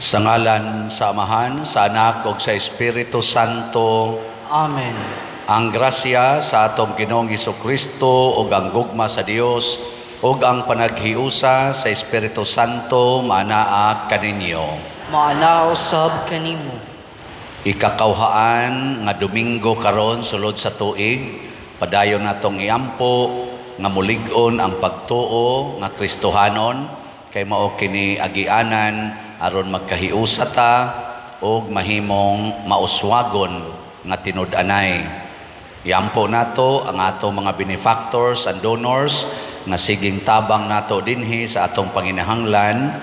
Sa ngalan sa Amahan, sa Anak ug sa Espiritu Santo. Amen. Ang grasya sa atong Ginoong Kristo ug ang gugma sa Dios ug ang panaghiusa sa Espiritu Santo maanaa kaninyo. Maanaa usab kanimo. Ikakawhaan nga Domingo karon sulod sa tuig, padayon natong iampo nga mulig-on ang pagtuo nga Kristohanon kay mao kini agianan aron magkahiusa ta ug mahimong mauswagon nga tinud-anay. Iampo nato ang atong mga benefactors and donors nga siging tabang nato dinhi sa atong panginahanglan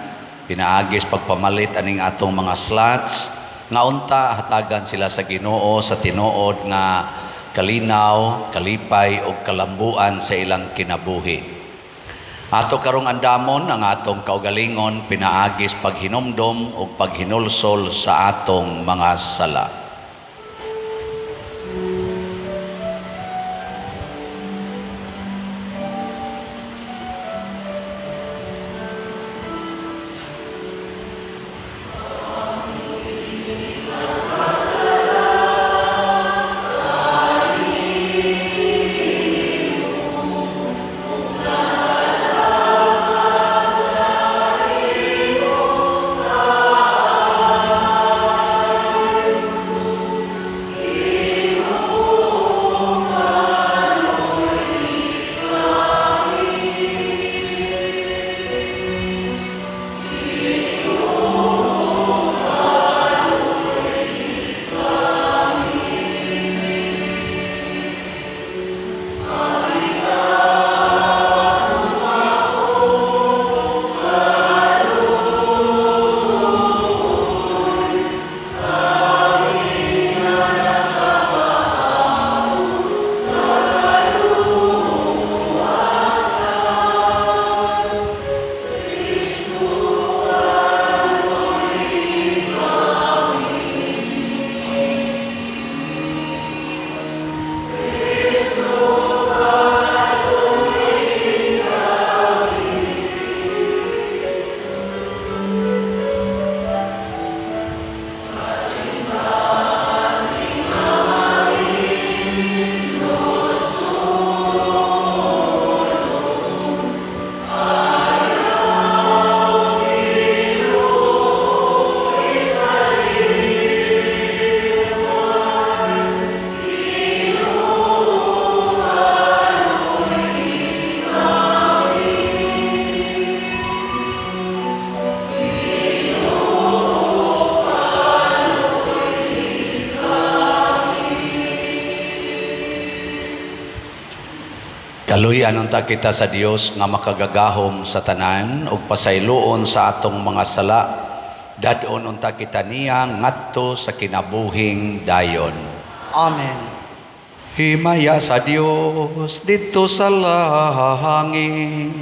pinaagis pagpamalit aning atong mga slots nga unta hatagan sila sa Ginoo sa tinuod nga kalinaw, kalipay ug kalambuan sa ilang kinabuhi. Ato karong andamon ang atong kaugalingon pinaagis paghinumdom ug paghinulsol sa atong mga sala. Kaluyan unta kita sa Dios nga makagagahom sa tanan ug pasayloon sa atong mga sala. Dad-on unta kita niya ngadto sa kinabuhing dayon. Amen. Himaya sa Dios didto sa langit.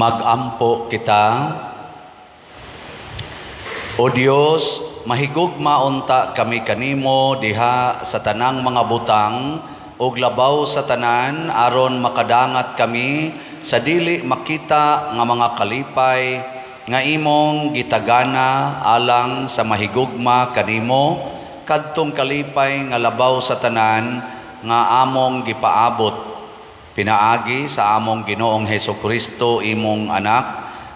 Magampo kita. O Dios, mahigugma unta kami kanimo diha sa tanang mga butang ug labaw sa tanan aron makadangat kami sa dili makita nga mga kalipay nga imong gitagana alang sa mahigugma kanimo, kadtong kalipay nga labaw sa tanan nga among gipaabot pinaagi sa among Ginoong Hesukristo, imong anak,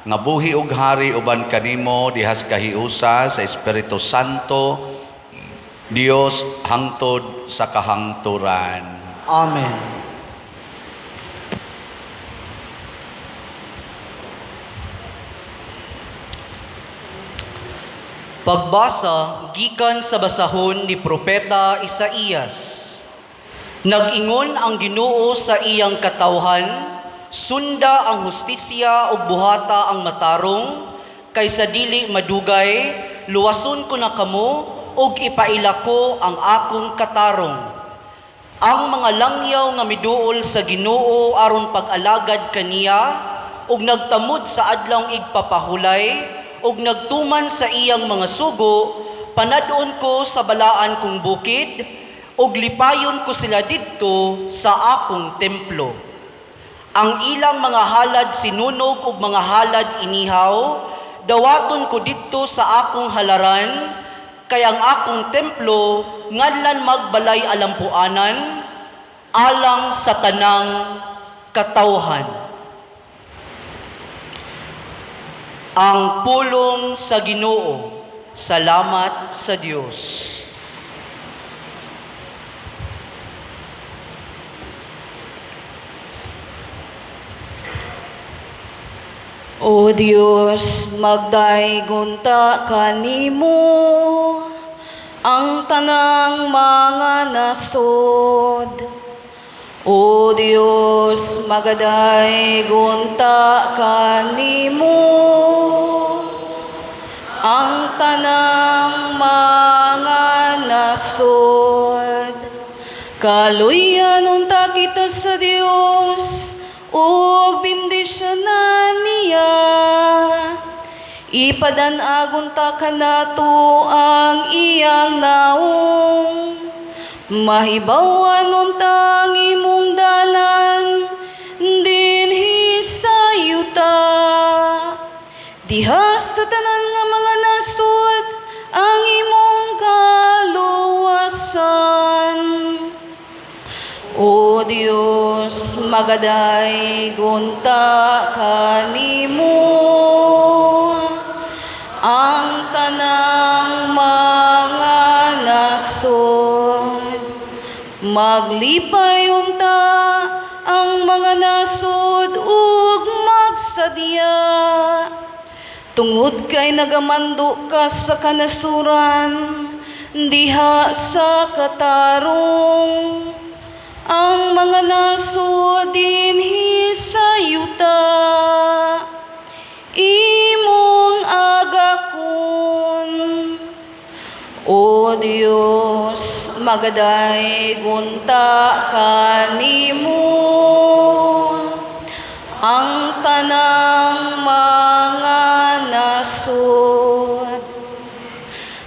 nga buhi ug hari uban kanimo dihas kahiusa sa Espiritu Santo, Dios, hangtod sa kahangturan. Amen. Pagbasa gikan sa basahon ni Propeta Isaías. Nag-ingon ang Ginoo sa iyang katawhan, sunda ang hustisya ug buhata ang matarong, kay sa dili madugay, luwason ko na kamo ug ipaila ko ang akong katarong. Ang mga langyaw nga miduol sa Ginoo aron pag-alagad kaniya ug nagtamod sa adlawng igpapahulay ug nagtuman sa iyang mga sugo, panad-on ko sa balaan kong bukid ug lipayon ko sila didto sa akong templo. Ang ilang mga halad sinunog ug mga halad inihaw, dawaton ko didto sa akong halaran, kay ang akong templo ngadlan magbalay alampuanan alang sa tanang katawhan. Ang pulong sa Ginoo. Salamat sa Dios. O Dios, magdaygon ta kanimo ang tanang mga nasod. O Dios, magadaygon ta kanimo ang tanang mga nasod. Kaluyan unta kita sa Dios ug bendisyonan niya. Ipadan-agon ta kanato ang iyang naong. Mahibawan unta ang imong dalan dinhi sa yuta. Diha sa tanan nga mga nasod ang imong kaluwasan. O Dios, magadaygon ta kanimo ang tanang mga nasod. Maglipay unta ang mga nasod ug magsadya. Tungod kay nagamando ka sa kanasuran diha sa katarong, ang mga nasod dinhi sa yuta imong agakon. O Dios, magadaygon ta kanimo ang tanang mga nasod.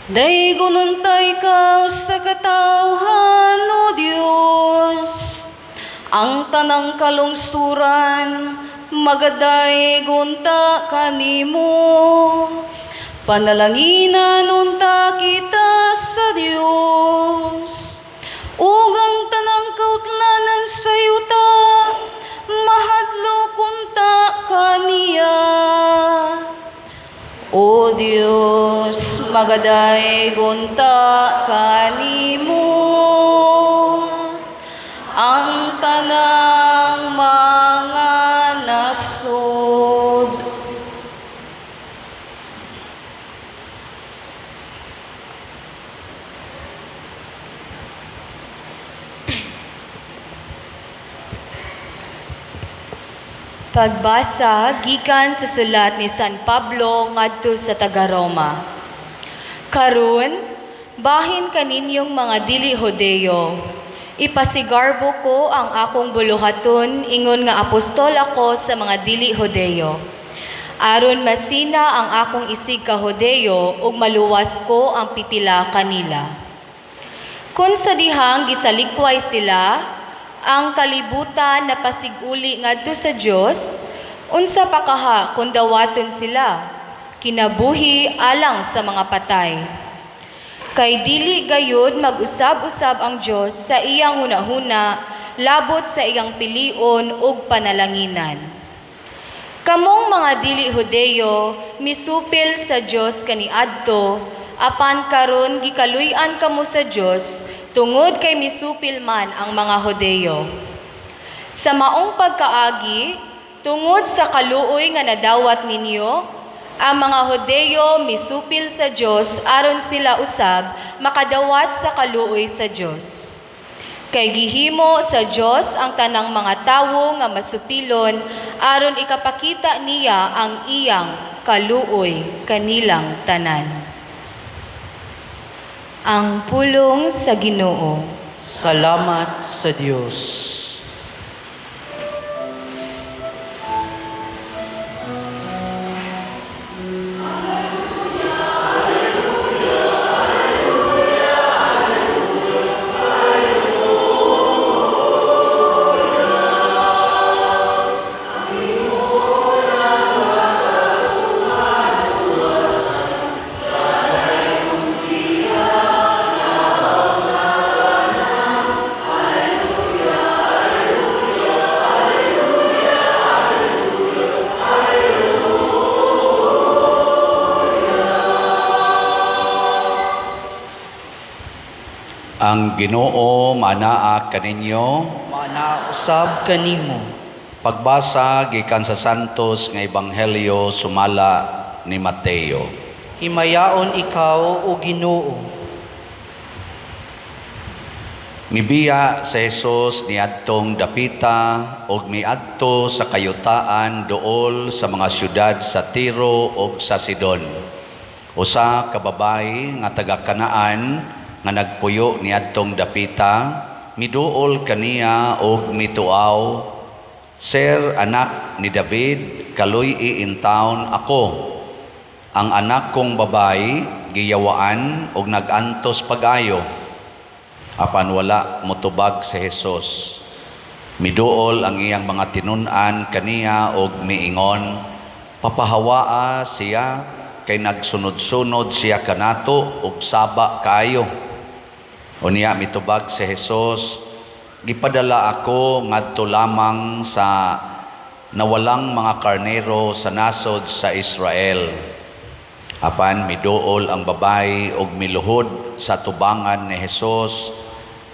Daygon unta ikaw sa katawhan, O Dios, ang tanang kalungsuran magadaygon ta kanimo. Panalanginan unta kita sa Dios, ug ang tanang kautlanan sa yuta mahadlok unta kaniya. O Dios, magadaygon ta kanimo ang tanang mga nasod. Pagbasa gikan sa sulat ni San Pablo ngadto sa taga-Roma. Karon, bahin kaninyong mga dili Hodeo, ipasigarbo ko ang akong buluhaton ingon nga apostol ako sa mga dili Hodeo. Aron masina ang akong isig ka Hudeyo ug maluwas ko ang pipila kanila. Kun sa dihang gisalikway sila, ang kalibutan napasiguli ngadto sa Dios, unsa pa kaha kun dawaton sila, kinabuhi alang sa mga patay. Kay dili gayud mag-usab-usab ang Dios sa iyang hunahuna labot sa iyang pilion ug panalanginan. Kamong mga dili Hudeyo, misupil sa Dios kaniadto, apan karon gikaluy-an kamo sa Dios tungod kay misupil man ang mga Hudeyo. Sa maong pagkaagi, tungod sa kaluoy nga nadawat ninyo, ang mga Hudeyo misupil sa Dios aron sila usab makadawat sa kaluoy sa Dios. Kay gihimo sa Dios ang tanang mga tawo nga masupilon aron ikapakita niya ang iyang kaluoy kanilang tanan. Ang pulong sa Ginoo. Salamat sa Dios. Ang Ginoo manaa kaninyo. Manausab kanimo. Pagbasa gikan sa Santos nga Ebanghelyo sumala ni Mateo. Himayaon ikaw, o Ginoo. Mibiya sa Jesus niadtong dapita og miadto sa kayutaan duol sa mga syudad sa Tiro ug sa Sidon. Usa ka babayi nga taga Kanaan nga nagpuyo niadtong dapita, miduol kaniya og mituaw, "Sir, anak ni David, kaluy-i intawon ako. Ang anak kong babayi giyawaan og nagantos pag-ayo." Apan wala motubag si Jesus. Miduol ang iyang mga tinun-an kaniya og miingon, "Papahawaa siya kay nagsunod-sunod siya kanato og saba kaayo." Unya mitubag si Jesus, "Gipadala ako ngadto lamang sa nawalang mga karnero sa nasod sa Israel." Apan miduol ang babayi og miluhod sa tubangan ni Jesus.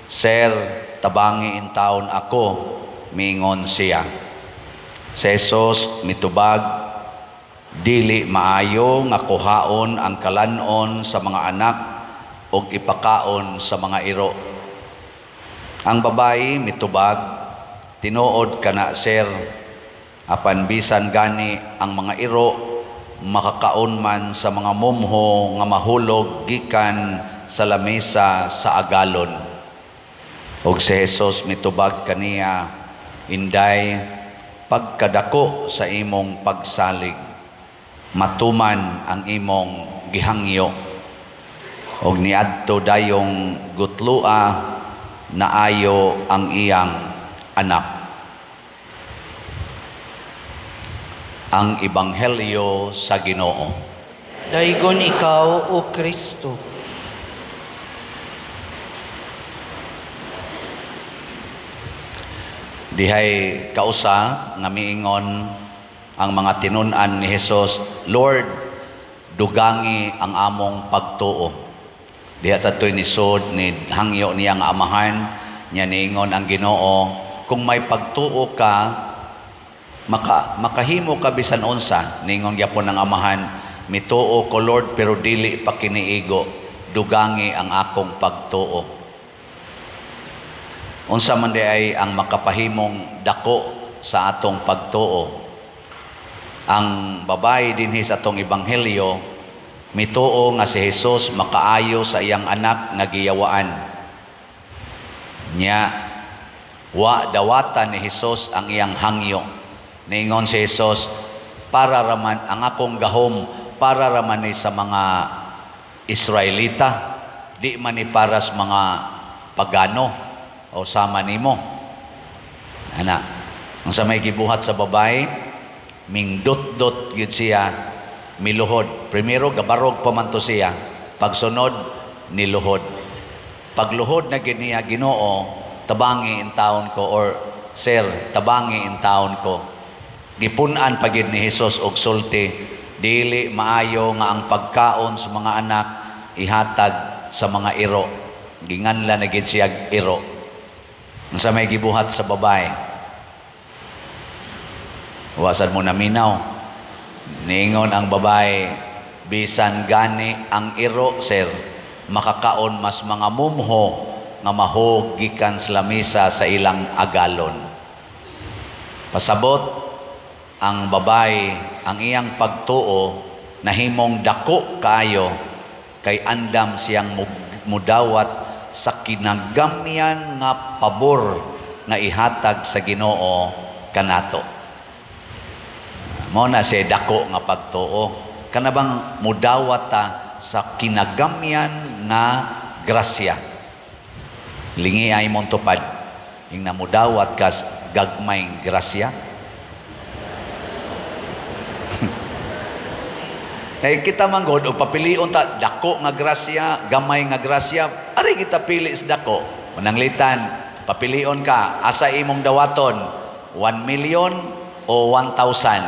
"Sir, tabangi intawon ako," miingon siya. Si Jesus mitubag, "Dili maayo nga kuhaon ang kalanon sa mga anak og ipakaon sa mga iro." Ang babayi mitubag, "Tinuod kana, sir, apan bisan gani ang mga iro makakaon man sa mga mumho nga mahulog gikan sa lamesa sa agalon." Og si Jesus mitubag kaniya, "Inday, pagkadako sa imong pagsalig, matuman ang imong gihangyo." Og niadto dayong gutlua, naayo ang iyang anak. Ang Ebanghelyo sa Ginoo. Daygon ikaw, o Kristo. Dihay kausa nga miingon ang mga tinun-an ni Jesus, "Lord, dugangi ang among pagtuo." Diha sa to'y nisod ni hangyo niya nga amahan, niya niingon ang Ginoo, "Kung may pagtuo ka, makahimo ka bisan unsa." Niingon gyapon ang amahan, "Mituo ko, Lord, pero dili pa kiniigo, dugangi ang akong pagtuo." Unsa man di ay ang makapahimong dako sa atong pagtuo? Ang babae dinhi sa atong ebanghelyo mituo nga si Jesus makaayo sa iyang anak nga giyawaan. Nya wa dawatan ni Jesus ang iyang hangyo. Niingon si Jesus, Para raman ang akong gahom, para raman ni sa mga Israelita, di man ni para sa mga pagano o sama nimo." Ana, ang sa may gibuhat sa babae, mingdot-dot gyud siya, miluhod. Primero gabarog pa man to siya, pagsunod niluhod. Pagluhod na gyud niya, "Ginoo, tabangi in taon ko," or "Sir, tabangi in taon ko." Gipun-an pa gyud ni Jesus og sulti, "Dili maayo nga ang pagkaon sa mga anak ihatag sa mga iro." Ginganla na gyud siya iro. Unsa may gibuhat sa babae? Wa sad mo naminaw. Ningon ang babae, "Bisan gani ang iro, sir, makakaon mas mga mumho nga mahog gikan sa lamisa sa ilang agalon." Pasabot, ang babae, ang iyang pagtuo nahimong dako kaayo kay andam siyang mudawat sa kinagamyan nga pabor nga ihatag sa Ginoo kanato. Mao na siya dako nga pagtuo. Kana bang mudawat ta sa kinagamyan nga grasya. Lingi ay mong tupad. Yung namudawat kas gagmayng grasya. Kay kita man gud og papilion ta dako nga grasya, gamay nga grasya, ari kita pili sa dako. Mananglitan, papilion ka asa imong dawaton, 1 million o 1,000?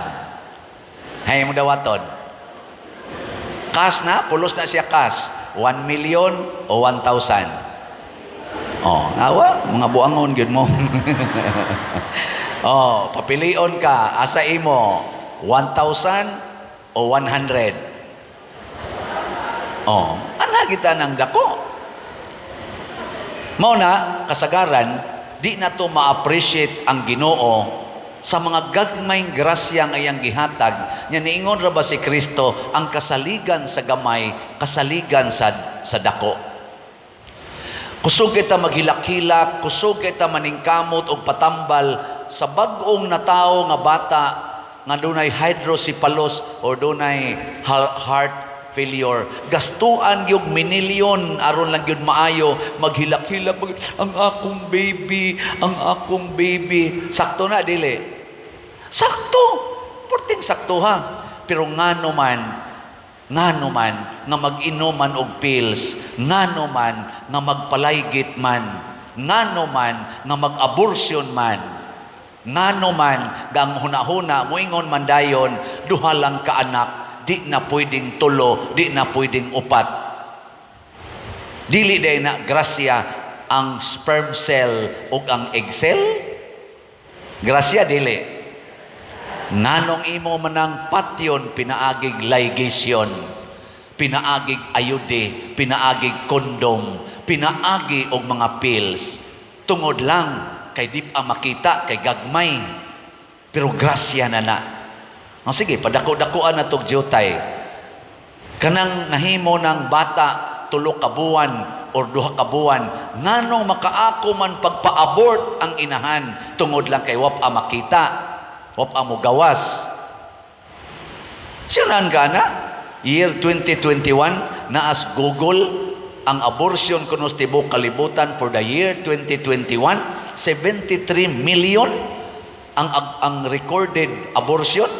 Hay imong dawaton. Cash na, pulos na siya cash. 1 million o 1,000? Oh, nawa, mga buangon gyud mo. Oh, papilion ka asa imo, 1,000 o 100? Oh, ana kita ng dako. Mao na kasagaran di na to ma-appreciate ang Ginoo sa mga gagmayng grasya nga iyang gihatag. Nya niingon ra ba si Kristo, ang kasaligan sa gamay, kasaligan sa dako. Kusog kita maghilak-hilak, kusog kita maningkamot og patambal sa bag-ong natawo nga bata nga dunay hydrocephalus or dunay heart failure. Gastuan gyud minilyon aron lang gyud maayo, maghilak-hilak, "Ang akong baby, ang akong baby." Sakto na dili? Sakto. Porting sakto ha. Pero ngano man nga mag-inom man og pills, ngano man nga magpalaygit man, ngano man nga mag-abortion man, ngano man nga ang hunahuna moingon man dayon, duha lang ka anak, di na pwedeng tulo, di na pwedeng upat? Dili day na grasya ang sperm cell ug ang egg cell? Grasya dili? Nganong imo manang patyon pinaagig ligation, pinaagig IUD, pinaagig condom, pinaagi og mga pills? Tungod lang kay di pa makita, kay gagmay. Pero grasya na na. O sige, padako-dakoan na tog jutay. Kanang nahimo ng bata 3 ka buwan or 2 ka buwan, nganong makaako man pagpa-abort ang inahan tungod lang kay wa pa makita, wa pa mo gawas? Sinunan ka na? Year 2021, naas Google, ang abortion kuno sa tibuok kalibutan for the year 2021, 73 million ang recorded abortion.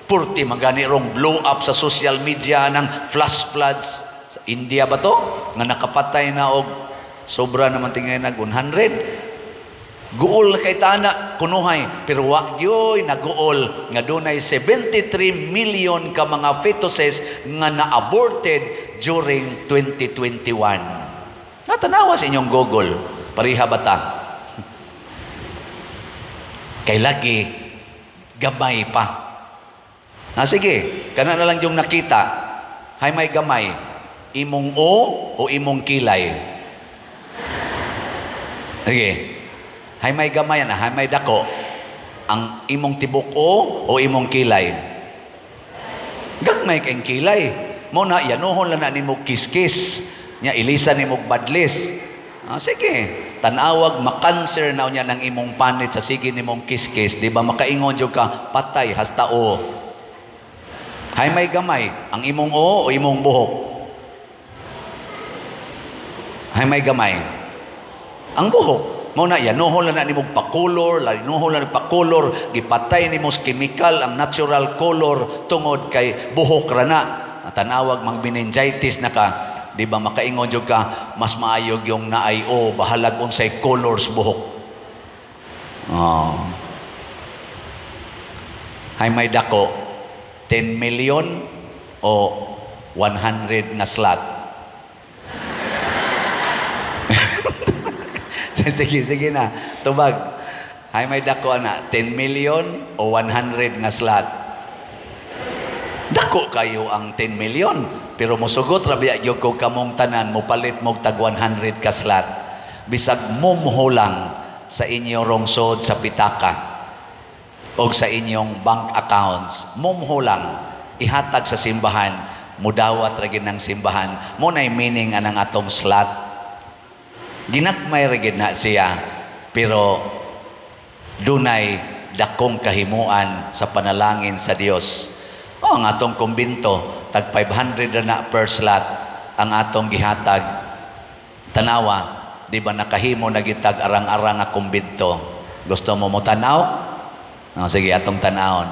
Purti magani rong blow up sa social media ng flash floods sa India ba to nga nakapatay na og sobra naman tingay nag 100. Guol kay tana kunuhay, pero wa gyoy naguol nga dunay 73 million ka mga fetuses nga na-aborted during 2021. Natanawa sa inyong Google, pareha ba ta? Kay lagi gamay pa. Na sige, kana na lang yung nakita. Hay may gamay, imong o o imong kilay? Sige. Hay may gamay na, hay may dako. Ang imong tibok o o imong kilay? Gagmay kay kilay. Mo na yanuhon lang na nimo kiskis. Nya ilisan nimo badlis. Ah, sige, tan-awag makanser na unya ng imong panit sa sige nimong kiskis, di ba makaingon jud ka, patay hasta o. Hay may gamay, ang imong o o imong buhok? Hay may gamay. Ang buhok. Mao na yanuhon lang na nimo pa-color, yanuhon lang pa-color, gipatay nimo sa chemical ang natural color tungod kay buhok ra na. Tanawag mag meningitis na ka, di ba makaingon jud ka, mas maayo yung naay o bahalag unsay colors buhok. Oh. Hay may dako, 10 million o 100 nga slot. Sige, sige na. Tubag. Hay may dako ana, 10 million o 100 nga slot. Dako kayo ang 10 million. Pero mosugot ra biya gyud ko kamong tanan mopalit mog tag 100 ka slot. Bisag mumho lang sa inyong rungsod sa pitaka o sa inyong bank accounts, mumho lang ihatag sa simbahan, mudawat ra gid ng simbahan. Mo nay meaning anang atong slot. Ginakmay ra gid na siya, pero dunay dakong kahimuan sa panalangin sa Dios. O, ang atong kumbinto, tag 500 na per slot ang atong gihatag. Tanawa, di ba nakahimo na gitag arang-arang nga kumbinto? Gusto mo mo tanaw? O, sige, atong tanawon.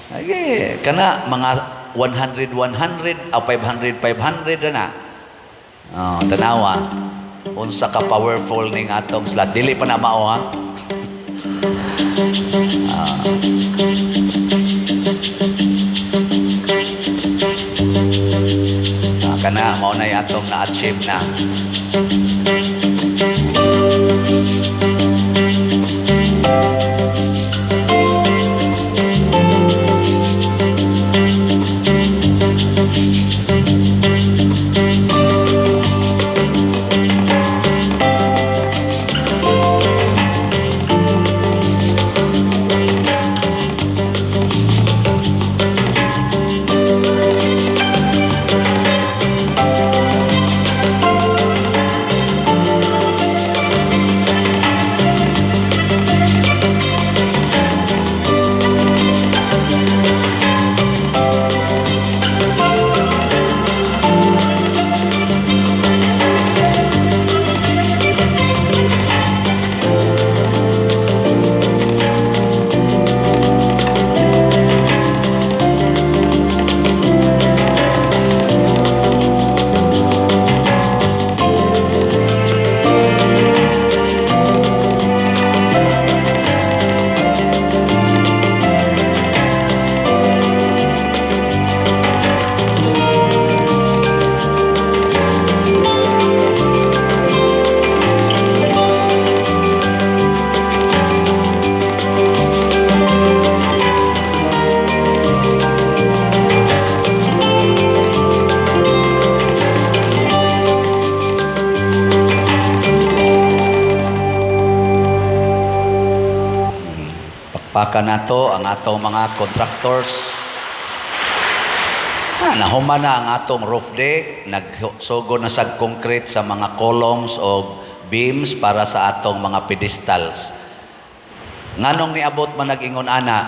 Sige, kana mga 100, 100, o 500, 500 na. O, tanawa. Unsa ka powerful ning atong slot. Dili pa na mao, ha? Kana mao na atong na-achieve na. Pakpakan nato ang atong mga contractors. Nahuman na ang atong roof deck, nagsugo na sa concrete sa mga columns o beams para sa atong mga pedestals. Nganong niabot man nag-ingon ana,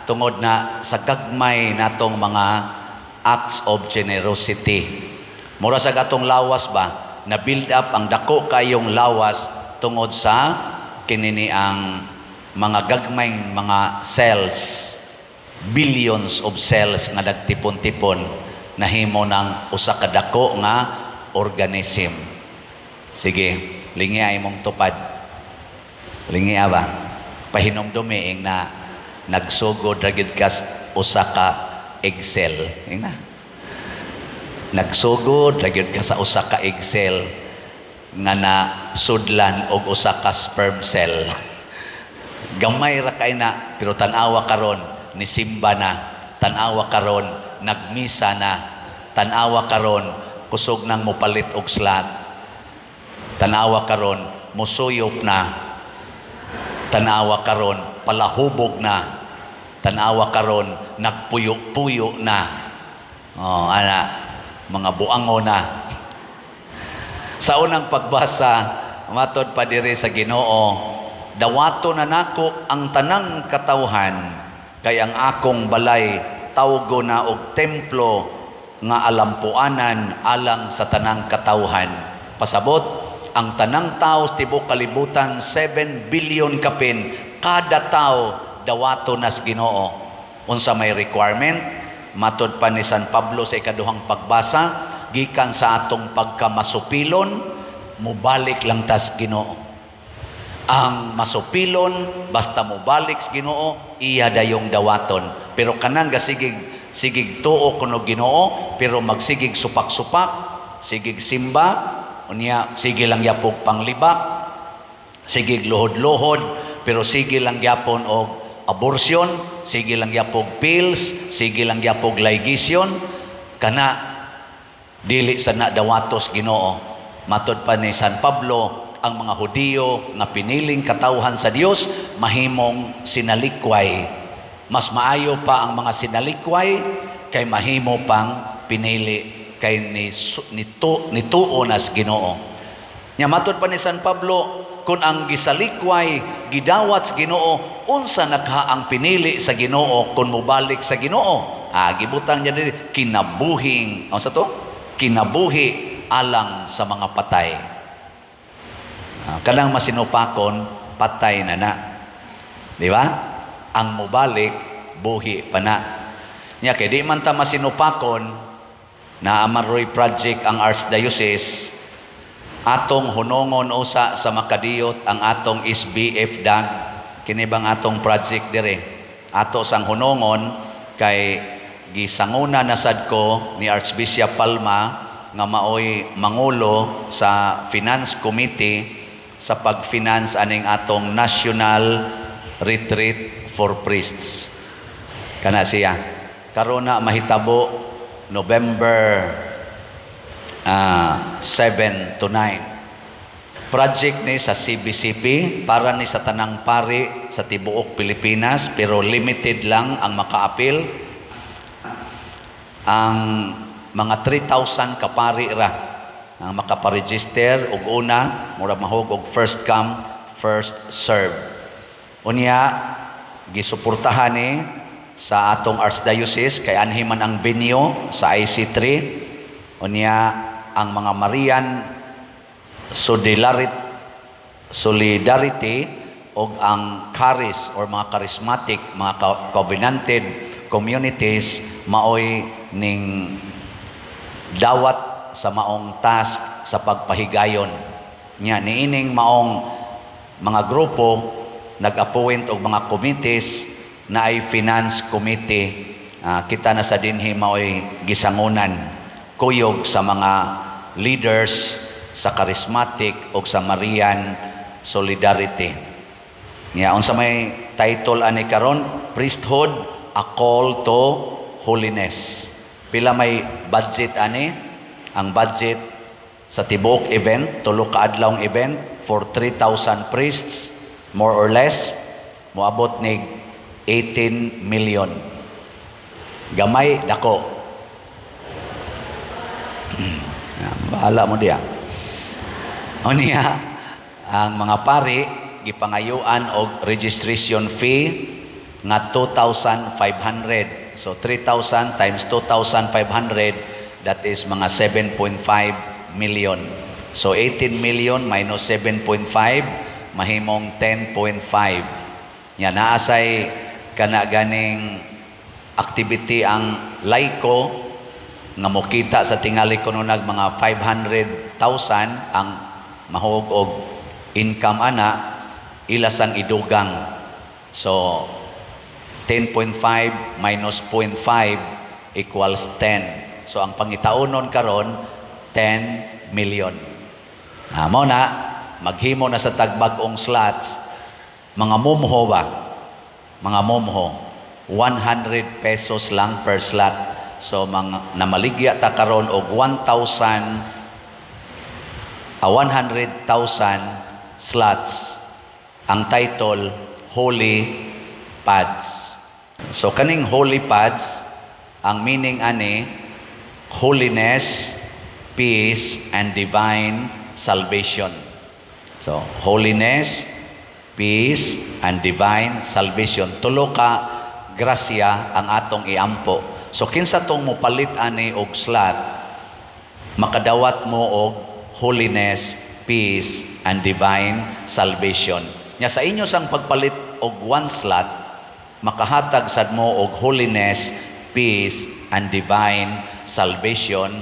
tungod na sa gagmay natong mga acts of generosity. Mura sa atong lawas ba, na build up ang dako kayong lawas tungod sa kinini ang mga gagmayng mga cells, billions of cells nga nagtipon-tipon nahimo ng usa ka dako nga organism. Sige, lingi imong tupad. Lingi ba? Pahinumdumi ing na nagsugod ra gid kas usa ka egg cell. Ing na. Nagsugod ra gid ka sa usa ka egg cell nga na sudlan og usa ka sperm cell. Gamay ra kay na, pero tan-awa karon ni simba na, tan-awa karon nagmisa na, tan-awa karon kusog nang mopalit og slot, tan-awa karon mosuyop na, tan-awa karon palahubog na, tan-awa karon nagpuyo-puyo na. Oh, ana, mga buango na. Sa unang pagbasa, matod pa diri sa Ginoo, dawato na nako ang tanang katawhan, kay ang akong balay tawgo na og templo nga alampuanan alang sa tanang katawhan. Pasabot, ang tanang tao sa tibuok kalibutan, 7 billion kapin, kada tao dawato nas Ginoo. Unsa may requirement? Matod pa ni San Pablo sa ikaduhang pagbasa, gikan sa atong pagkamasupilon, mubalik lang tas Ginoo. Ang masupilon, basta mobalik sa Ginoo, iya dayong dawaton. Pero kanang gasigig sigig tuo kuno Ginoo, pero magsigig supak-supak, sigig simba, unya sige lang yapog panglibak, sigig luhod-luhod, pero sige lang gyapon og abortion, sige lang yapog pills, sige lang yapog litigation, kana dili sa na dawatos Ginoo. Matod pa ni San Pablo, ang mga Hudiyo nga piniling katawhan sa Dios mahimong sinalikway. Mas maayo pa ang mga sinalikway kay mahimo pang pinili kay ni, tu, nituo nas Ginoo. Nya matod pa ni San Pablo, kung ang gisalikway gidawat sa Ginoo, unsa nakha ang pinili sa Ginoo kung mobalik sa Ginoo? Ah, gibutang niya diri kinabuhing, unsa to? Kinabuhi alang sa mga patay. Ah, kanang masinupakon, patay na na. Di ba? Ang mobalik, buhi pa na. Nya kay di man ta masinupakon, na amaroy project ang Archdiocese, atong hunongon usa sa makadiyot ang atong SBF DAG. Kini bang atong project dire, ato sang hunongon kay gisanguna na sad ko ni Archbishop Palma nga maoy mangulo sa Finance Committee sa pag-finance aning atong National Retreat for Priests. Kana siya karon na mahitabo November 7 to 9. Project ni sa CBCP para ni sa tanang pari sa tibuok Pilipinas, pero limited lang ang makaapil. Ang mga 3,000 kapari ra ang makaparegister og una, mura mahog og first come, first serve. Unya gisuportahan ni sa atong Archdiocese kay anhi man ang venue sa IC3. Unya ang mga Marian Solidarity og ang Charis or mga charismatic, mga covenanted communities maoy ning dawat sa maong task sa pagpahigayon. Nya niining maong mga grupo nag-appoint og mga committees na ay finance committee. Ah, kita na sa dinhi maoy gisangunan kuyog sa mga leaders sa charismatic o sa Marian Solidarity. Nya unsa may title ani karon? Priesthood, a Call to Holiness. Pila may budget ani? Ang budget sa tibuok event, tulo ka adlawng event for 3,000 priests, more or less, moabot nig 18 million. Gamay, dako? Bahala mo diya. O niya, ang mga pari gipangayuan og registration fee nga 2,500. So 3,000 times 2,500, that is mga 7.5 million. So 18 million minus 7.5 mahimong 10.5. Nya naasay kana ganing activity ang laiko nga mokita sa tingali kuno nag mga 500,000 ang mahog og income ana, ila sang idugang. So 10.5 minus 0.5 equals 10. So ang pangitaunon karon 10 million. Ah, mo na maghimo na sa tagbag-ong slots, mga mumho ba? Mga mumho 100 pesos lang per slot. So mga namaligya ta karon og 1,000, 100,000 slots. Ang title, Holy Pads. So kaning Holy Pads, ang meaning ani, holiness, peace and divine salvation. So holiness, peace and divine salvation, tulo ka grasya ang atong iampo. So kinsa tong mopalit ani og slot, makadawat mo og holiness, peace, and divine salvation. Nya sa inyo sang pagpalit og one slot, makahatag sad mo og holiness, peace, and divine salvation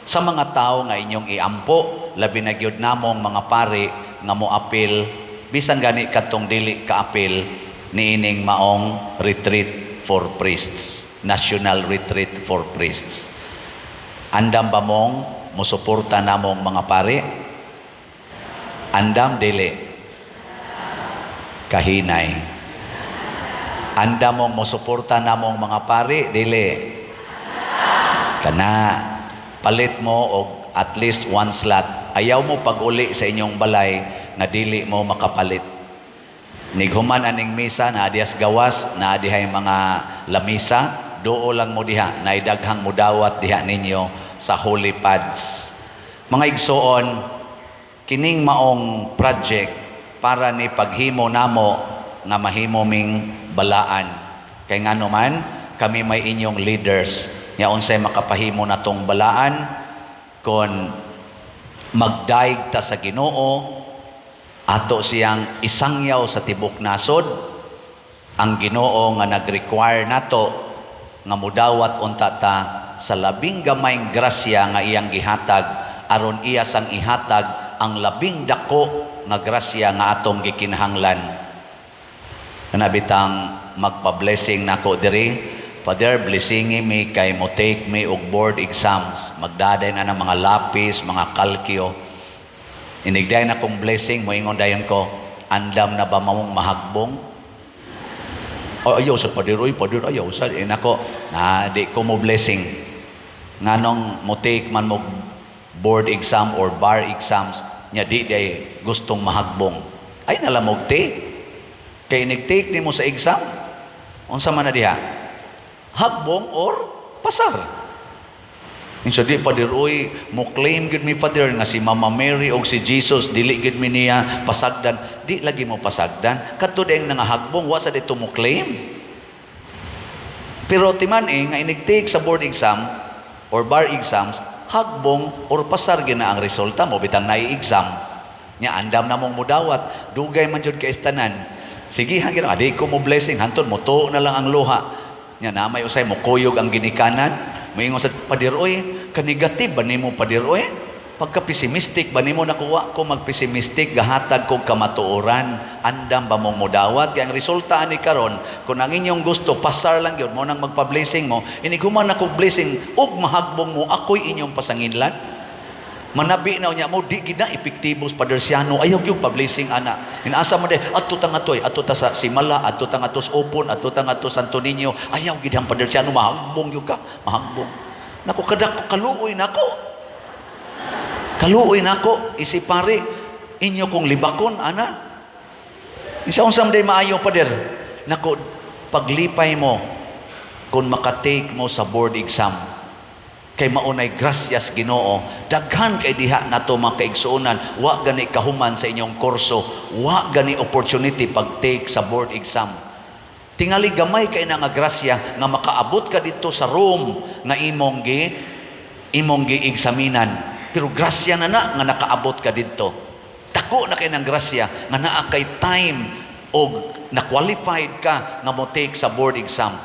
sa mga tao nga inyong iampo, labi na gyud namong mga pari nga moapil, bisan gani kadtong dili kaapil niining maong retreat for priests, national retreat for priests. Andam ba mong musuporta namong mga pari? Andam, dili? Kahinay. Andam mong musuporta namong mga pari, dili? Kana, palit mo og at least one slot. Ayaw mo pag-uli sa inyong balay nga dili mo makapalit. Nighuman aning misa, naa dihas gawas, naa dihay mga lamisa, duo lang mo diha, naidaghang mudawat diha ninyo sa holy pads. Mga igsoon, kining maong project para ni paghimo namo nga mahimo ming balaan. Kay ngano man, kami may inyong leaders. Nya unsay makapahimo natong balaan kon magdaig ta sa Ginoo, ato siyang isangyaw sa tibok nasod, ang Ginoo nga nag-require nato nga mudawat unta ta sa labing gamayng grasya nga iyang gihatag, aron iya sang ihatag ang labing dako nga grasya nga atong gikinahanglan. Kana bitang magpa-blessing nako diri, "Father, blessingi mi kay mo take me og board exams." Magdaday na ng mga lapis, mga kalkyo. Inigday na kong blessing, moingon dayon ko, "Andam na ba mamong mahagbong?" "Oh, ayaw sa pader, oy, pader, ayaw sa." Eh, nako, na, di ko mo blessing. Nganong mo take man mo board exam or bar exams, nya di day gustong mahagbong? Ay nalamog take. Kay inig-take nimo sa exam, unsa man na diha? Hagbong or pasar. Insa di, Father, oy, mo claim gid mi, Father, nga si Mama Mary og si Jesus dili gid mi niya pasagdan. Di lagi mo pasagdan. Kadto dayong nangahagbong, wa sa dito mo claim. Pero timan eh nga inig-take sa board exam or bar exams, hagbong or pasar gina ang resulta mo bitang nai-exam. Nya andam na mong mudawat, dugay man jud kay tanan. Sige, hangin, adi ko mo blessing, hantod mo na lang ang luha. Nya na may usay mo kuyog ang ginikanan. Moingon sa pader, "Oy, ka-negative ba nimo, pader, oy? Pagka pessimistic ba nimo?" Nakuha ko mag-pessimistic, gahatag kog kamatuoran. Andam ba mong mudawat? Kay ang resulta ani karon, kung ang inyong gusto pasar lang gyud mo nang magpa-blessing mo, inig human na kog blessing ug mahagbong mo, ako'y inyong pasanginlan. Manabi na unya mo, "Di gid na epektibo sa Father Siano, ayaw gyud pa-blessing ana." Inaasa mo de, adto ta nga toy, adto ta sa Simala, adto ta nga sa Opon, adto ta nga Santo Niño, ayaw gid ang Father Siano, mahagbong gyud ka, mahagbong. Nako kadako, kaluoy nako. Kaluoy nako, isi pare, inyo kong libakon ana. Isa unsam day maayo, pader? Nako, paglipay mo kung makatake mo sa board exam kay maunay grasyas Ginoo. Daghan kay diha nato mga kaigsuonan wa gani kahuman sa inyong kurso, wa gani opportunity pag take sa board exam. Tingali gamay kay na nga grasya nga makaabot ka dito sa room nga imong gi eksaminan, pero grasya na na nga nakaabot ka didto. Dako na kay ng grasya nga naa kay time og na qualified ka nga mo take sa board exam.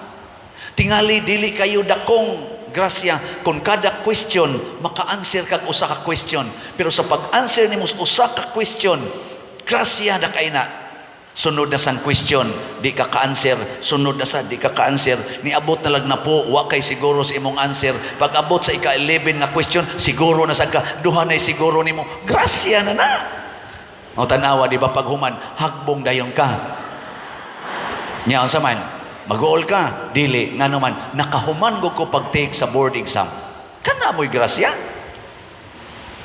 Tingali dili kayo dakong grasya kung kada question maka-answer kag usa ka question. Pero sa pag-answer nimo sa usa ka question, grasya na kay na. Sunod na sang question, di ka ka-answer. Sunod na sa di ka ka-answer. Niabot na lang na po, wa kay siguro sa imong answer. Pag abot sa ika-11 nga question, siguro na sad ka. Duha na siguro nimo. Grasya na na. O tanawa, di ba paghuman, hagbong dayon ka. Nya unsa man? Mag-uol ka? Dili. Nga naman, nakahuman ko pag-take sa board exam. Kana mo'y grasya.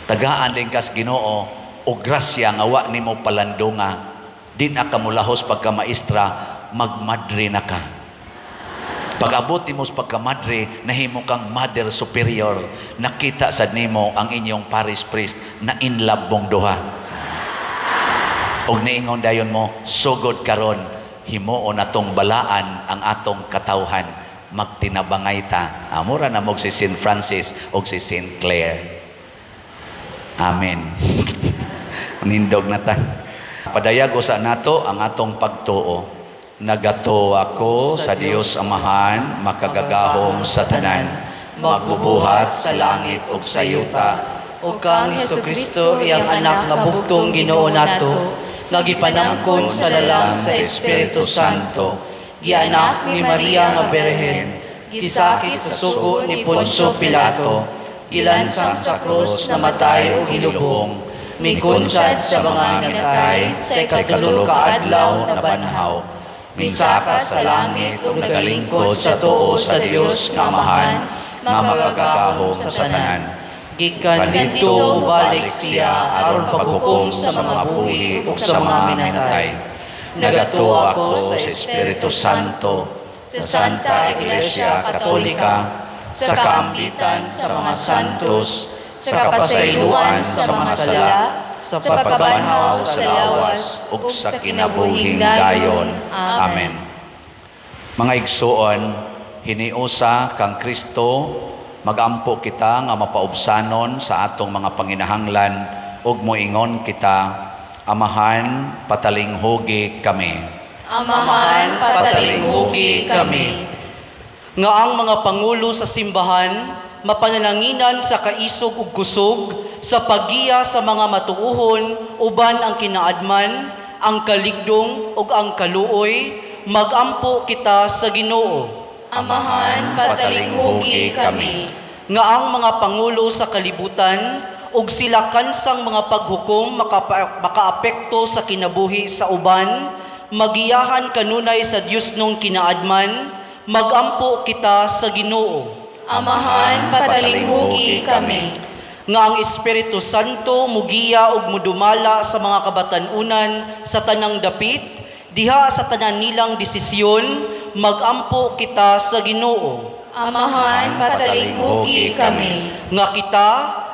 Tagaan din kas Ginoo o grasya nga wa nimo palandunga. Di na ka mulahos pagka maestra, magmadre na ka. Pag abot nimo sa pagkamadre, nahimo kang mother superior. Nakita sad nimo ang inyong parish priest na in love mong duha. Og niingon dayon mo, sugod karon, Himuon atong balaan ang atong katawhan, magtinabangay ta. Mura na mo si Saint Francis o si Saint Clare. Amen. Nindog na ta. Padayag usa nato ang atong pagtuo. Nagatuo ako sa Dios Amahan, makagagahom sa tanan, magbubuhat sa langit ug sa yuta, ug kang Hesukristo, iyang anak nga bugtong Ginoo nato, nga gipanangkon sa lalang sa Espiritu Santo, gianak ni Maria nga Birhen, gisakit sa sugo ni Poncio Pilato, gilansang sa krus, namatay ug gilubong, mikunsad sa mga natay, sa ikatulo ka adlaw nabanhaw, misaka sa langit ug nagalingkod sa tuo sa Dios nga Amahan, nga makagagahom sa tanan. Gikan didto mobalik siya aron paghukom sa mga buhi ug sa mga minatay. Nagatuo ako sa Espiritu Santo, sa Santa Iglesia Katolika, sa kaambitan sa mga santos, sa kapasayloan sa mga sala, sa pagkabanhaw sa lawas ug sa kinabuhing dayon. Amen. Mga igsuon, hiniusa kang Kristo, magampo kita nga mapaubsanon sa atong mga panginahanglan ug moingon kita, Amahan, patalinghugi kami. Amahan, patalinghugi kami. Nga ang mga pangulo sa simbahan mapanalanginan sa kaisog ug kusog sa paggiya sa mga matuohon uban ang kinaadman, ang kaligdong ug ang kaluoy, magampo kita sa Ginoo. Amahan, patalinghugi kami. Nga ang mga pangulo sa kalibutan ug sila kansang mga paghukom makaapekto sa kinabuhi sa uban, magiyahan kanunay sa Dios nung kinaadman, magampo kita sa Ginoo. Amahan, patalinghugi kami. Nga ang Espiritu Santo mugiya ug mudumala sa mga kabatan-unan sa tanang dapit, diha sa tanan nilang desisyon, magampo kita sa Ginoo. Amahan, patalinghugi kami. Nga kita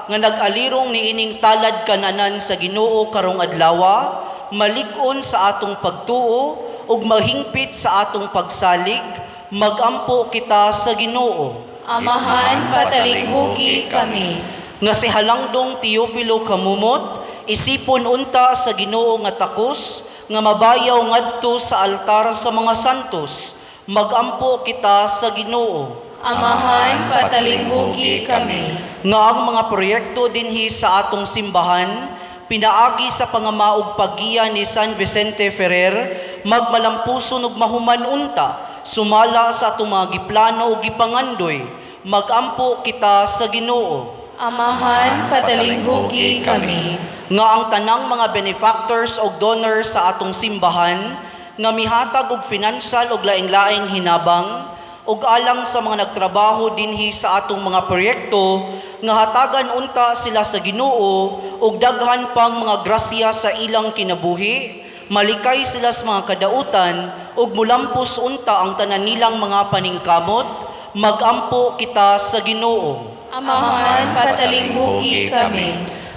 nga nag-alirong niining talad kananan sa Ginoo karong adlawa, malig-on sa atong pagtuo ug mahingpit sa atong pagsalig, magampo kita sa Ginoo. Amahan, patalinghugi kami. Nga si Halangdong Teofilo Camomot isipon unta sa Ginoo nga takos nga mabayaw ngadto sa altar sa mga santos, magampo kita sa Ginoo. Amahan, patalinghugi kami. Nga ang mga proyekto dinhi sa atong simbahan pinaagi sa pangamaog paggiya ni San Vicente Ferrer magmalampuson ug mahuman unta sumala sa atong mga giplano ug gipangandoy, magampo kita sa Ginoo. Amahan, patalinghugi kami. Nga ang tanang mga benefactors og donors sa atong simbahan nga mihatag og financial og laing-laing hinabang ug alang sa mga nagtrabaho dinhi sa atong mga proyekto nga hatagan unta sila sa Ginoo og daghan pang mga grasya sa ilang kinabuhi, malikay sila sa mga kadautan ug mulampos unta ang tanan nilang mga paningkamot, magampo kita sa Ginoo. Amahan, patalinghugi kami.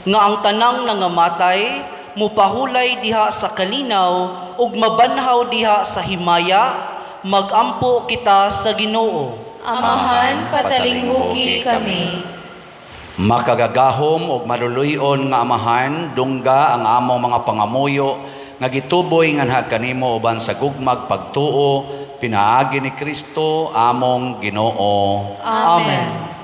Nga ang tanang nangamatay mupahulay diha sa kalinaw ug mabanhaw diha sa himaya, magampo kita sa Ginoo. Amahan, patalinghugi kami. Makagagahom ug maluluy-on nga Amahan, dungga ang among mga pangamuyo nga gituboy nganha kanimo uban sa gugmag pagtuo pinaagi ni Kristo among Ginoo. Amen.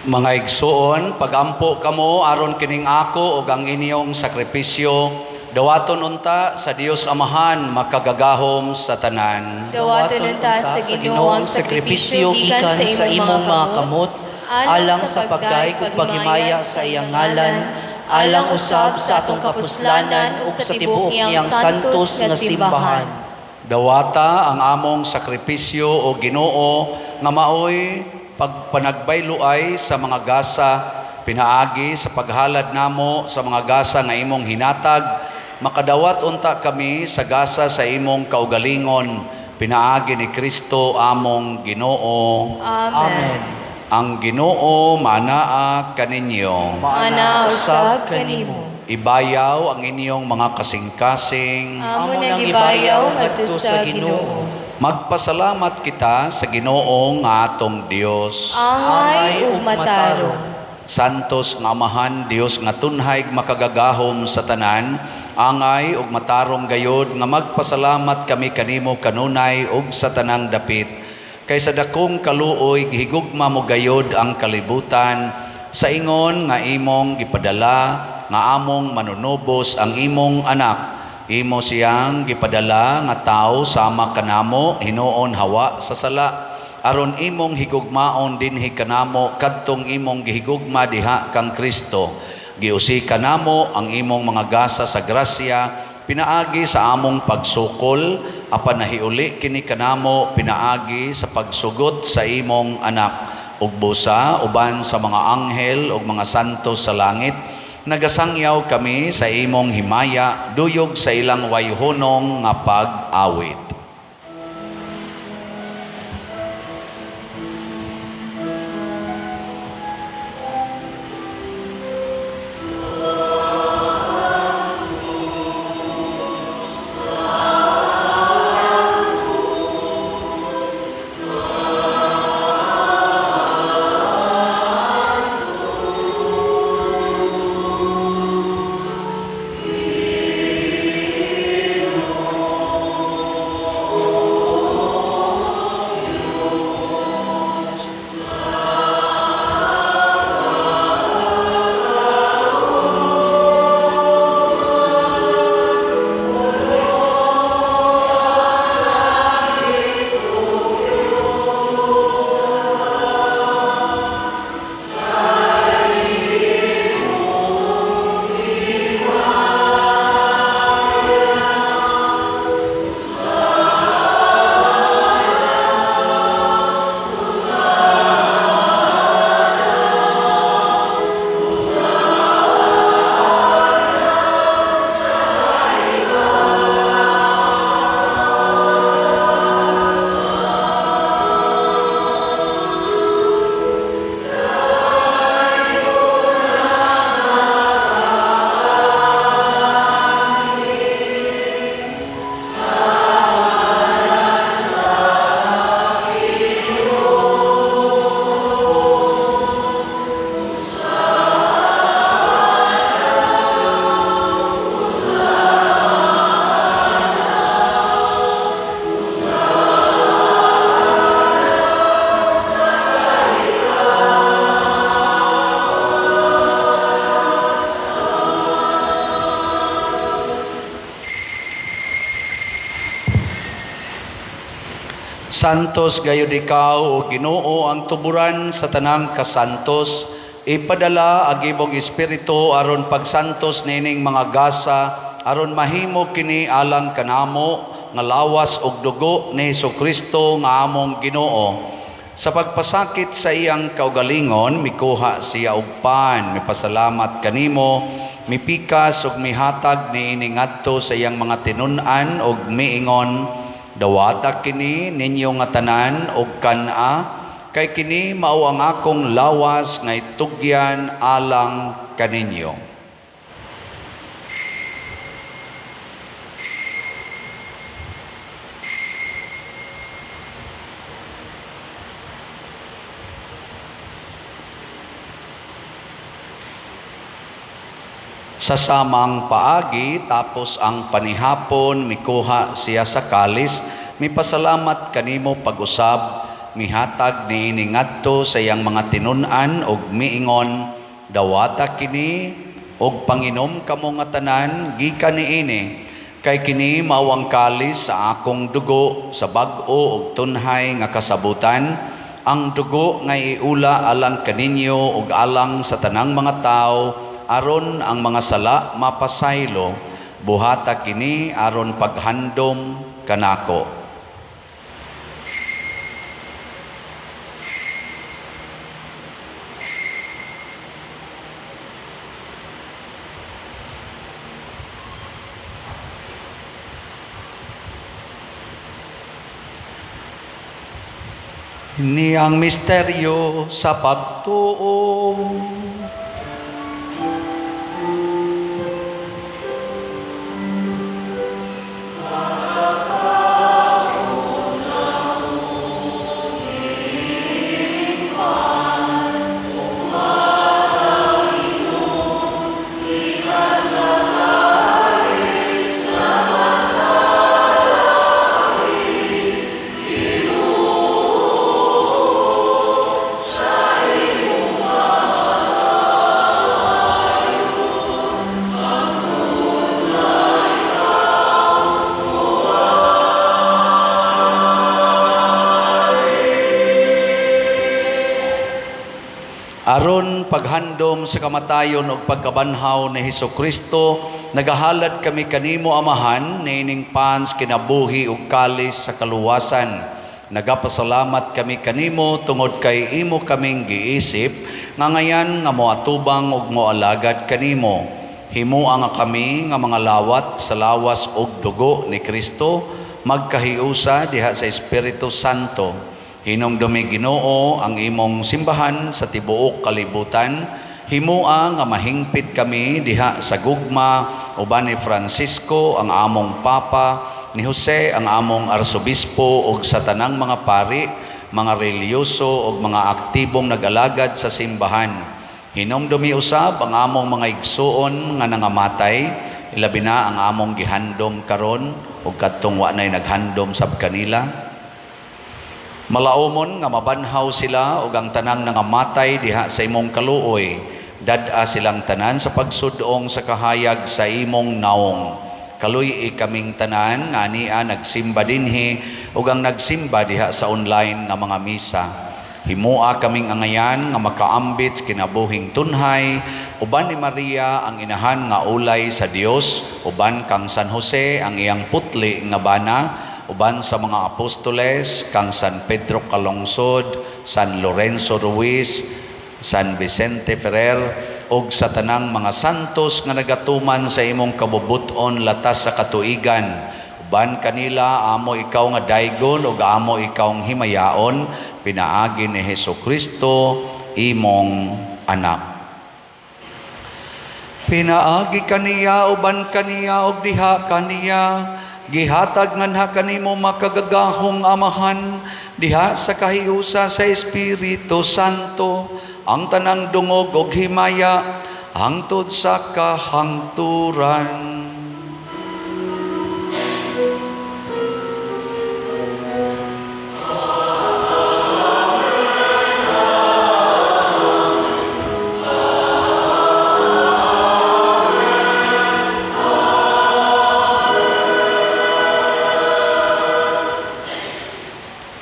Mga igsuon, pagampo kamo aron kining ako ug ang inyong sakripisyo dawaton unta sa Dios Amahan makagagahom sa tanan. Dawaton unta sa Ginoo ang sakripisyo gikan sa imong mga kamot, alang sa pagdayeg ug paghimaya sa iyang ngalan, alang usab sa atong kapuslanan ug sa tibuok niyang santos nga simbahan. Dawata ang among sakripisyo o Ginoo nga maoy pagpanagbayluay sa mga gasa pinaagi sa paghalad namo sa mga gasa nga imong hinatag, makadawat unta kami sa gasa sa imong kaugalingon pinaagi ni Kristo among Ginoo. Amen. Amen. Ang Ginoo manaa kaninyo. Maana usab kanimo. Ibayaw ang inyong mga kasing-kasing. Amo nang gibayaw ngadto sa Ginoo. Magpasalamat kita sa Ginoo nga atong Dios. Angay ug matarong. Santos nga Amahan, Dios nga tunhay makagagahom sa tanan, angay ug matarong gayod nga magpasalamat kami kanimo kanunay ug sa tanang dapit. Kay sa dakong kaluoy gihigugma mo gayod ang kalibutan sa ingon nga imong gipadala nga among manunubos ang imong anak. Imo siyang gipadala nga tao sama kanamo hinuon hawa sa sala, aron imong higugmaon dinhi kanamo kadtong imong gihigugma diha kang Kristo. Giusi kanamo ang imong mga gasa sa grasya pinaagi sa among pagsukol, apan nahiuli kini kanamo pinaagi sa pagsugot sa imong anak. Ug busa uban sa mga anghel ug mga santo sa langit, nagasangyaw kami sa imong himaya duyog sa ilang wayhunong nga pag-awit. Santos gayud ikaw, o Ginoo, ang tuburan sa tanang kasantos. Ipadala ang imong espiritu aron pagsantos nining mga gasa, aron mahimo kini alang kanamo nga lawas ug dugo ni Hesukristo nga among Ginoo. Sa pagpasakit sa iyang kaugalingon, mikuha siya og pan, mipasalamat kanimo, mipikas ug mihatag niini ngadto sa iyang mga tinun-an ug miingon: "Dawata kini ninyo nga tanan og kan-a, kay kini mao ang akong lawas nga itugyan alang kaninyo." Sa samang paagi, tapos ang panihapon, mikuha siya sa kalis, mipasalamat kanimo pag-usab, mihatag niini ngadto sa iyang mga tinun-an ug miingon, "Dawata kini ug panginom kamo nga tanan gikan niini, kay kini mao ang kalis sa akong dugo sa bag-o ug tunhay nga kasabutan, ang dugo nga iula alang kaninyo ug alang sa tanang mga tawo aron ang mga sala mapasaylo. Buhata kini aron paghandom kanako." Ini ang misteryo sa pagtuo. Aron paghandom sa kamatayon ug pagkabanhaw ni Hesus Kristo, nagahalad kami kanimo, Amahan, niining pans kinabuhi ug kalis sa kaluwasan. Nagapasalamat kami kanimo tungod kay imo kaming giisip nga ngayan nga moatubang ug moalagad kanimo. Himoa nga kami nga mga lawat sa lawas ug dugo ni Kristo magkahiusa diha sa Espiritu Santo. Hinumdumi, Ginoo, ang imong simbahan sa tibuok kalibutan. Himoa nga mahingpit kami diha sa gugma uban ni Francisco ang among Papa, ni Jose ang among Arsobispo ug sa tanang mga pari, mga relihiyoso ug mga aktibong nagalagad sa simbahan. Hinumdumi usab ang among mga igsuon nga nangamatay, ilabi na ang among gihandom karon ug kadtong wa nay naghandom sab kanila. Malaumon nga mabanhaw sila ug ang tanang nangamatay diha sa imong kaluoy. Dad-a silang tanan sa pagsudong sa kahayag sa imong naong. Kaluy-i kaming tanan nga ania nagsimba dinhi ug ang nagsimba diha sa online nga mga misa. Himoa kaming angayan nga makaambit sa kinabuhing tunhay uban ni Maria ang inahan nga ulay sa Dios, uban kang San Jose ang iyang putli nga bana, uban sa mga apostoles kang San Pedro Calungsod, San Lorenzo Ruiz, San Vicente Ferrer ug sa tanang mga santos nga nagatuman sa imong kabubut-on latas sa katuigan. Uban kanila amo ikaw nga daygon ug amo ikaw himayaon pinaagi ni Hesus Kristo imong anak. Pinaagi kaniya, uban kaniya ug diha kaniya, gihatag nganha kanimo makagagahong Amahan diha sa kahiusa sa Espiritu Santo ang tanang dungog ug himaya hangtod sa kahangturan.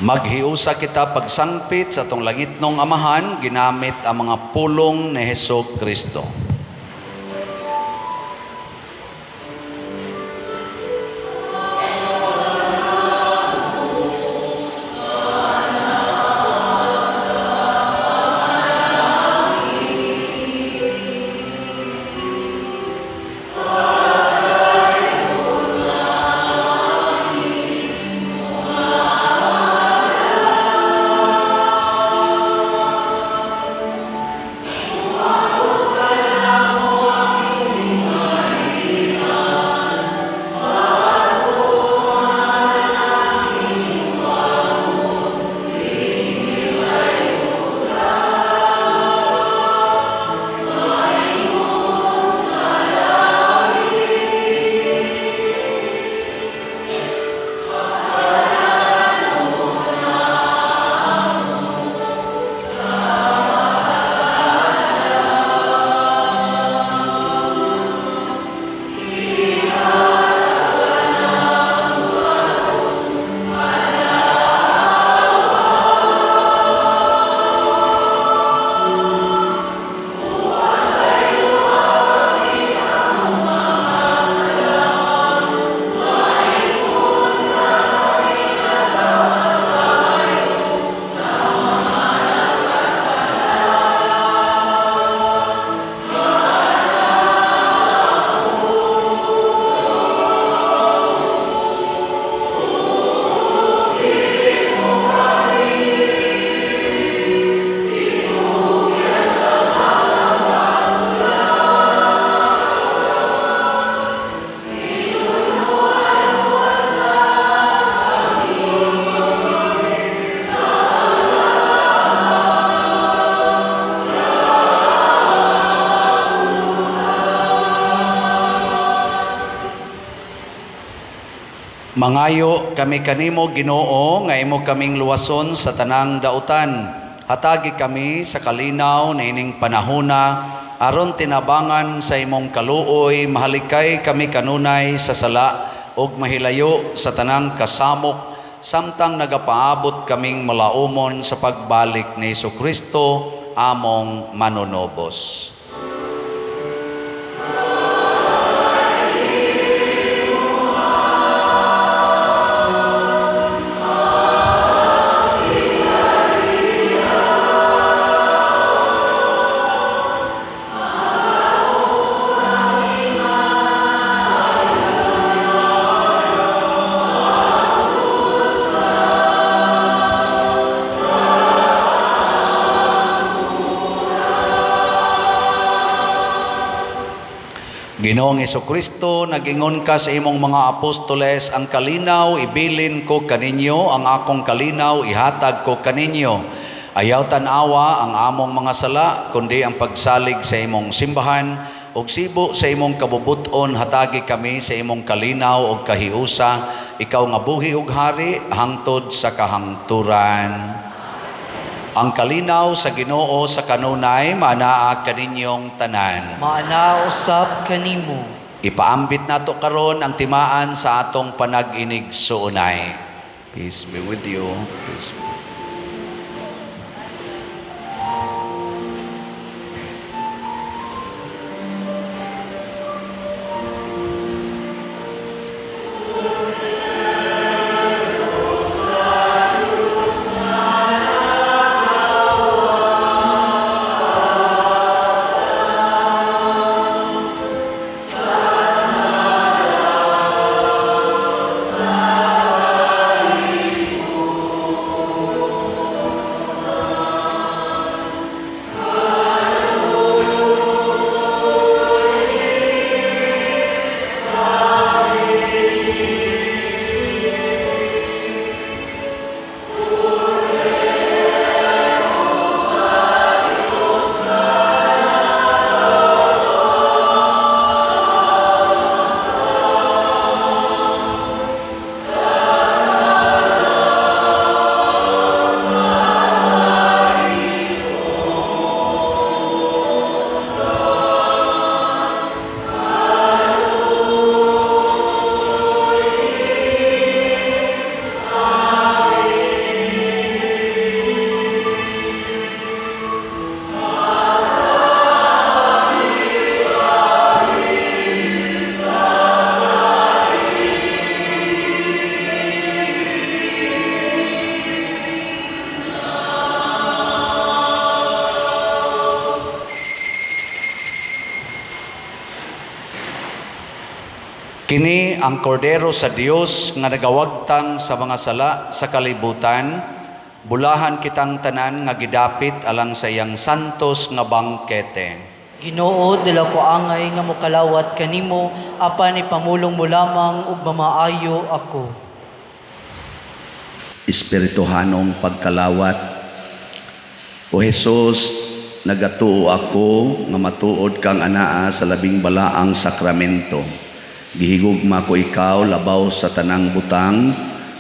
Maghiusa kita pagsangpit sa atong langitnong Amahan ginamit ang mga pulong ni Hesus Kristo. Mangayo kami kanimo, Ginoo, nga imo kaming luwason sa tanang dautan. Hatagi kami sa kalinaw niining panahona aron tinabangan sa imong kaluoy mahalikay kami kanunay sa sala ug mahilayo sa tanang kasamok samtang nagapaabot kaming malaumon sa pagbalik ni Kristo among manunobos. Ginoong Kristo, nagingon ka sa imong mga apostoles, "Ang kalinaw ibilin ko kaninyo, ang akong kalinaw ihatag ko kaninyo." Ayaw tan-awa ang among mga sala, kundi ang pagsalig sa imong simbahan, ug sibo sa imong kabubuton hatagi kami sa imong kalinaw ug kahiusa, ikaw nga buhi ug hari hangtod sa kahangturan. Ang kalinaw sa Ginoo sa kanunay maanaa kaninyong tanan. Maanaa usab kanimo. Ipaambit nato karon ang timaan sa atong panag-inigsuonay. Peace be with you. Peace. Kini ang kordero sa Dios nga nagawagtang sa mga sala sa kalibutan. Bulahan kitang tanan nga gidapit alang sa iyang santos nga bangkete. Ginoo, dili ko angay nga mokalawat kanimo, apan ipamulong mo lamang ug mamaayo ako. Espirituhanong pagkalawat. O Jesus, nagatuo ako nga matuod kang anaa sa labing balaang sakramento. Gihigugma ko ikaw labaw sa tanang butang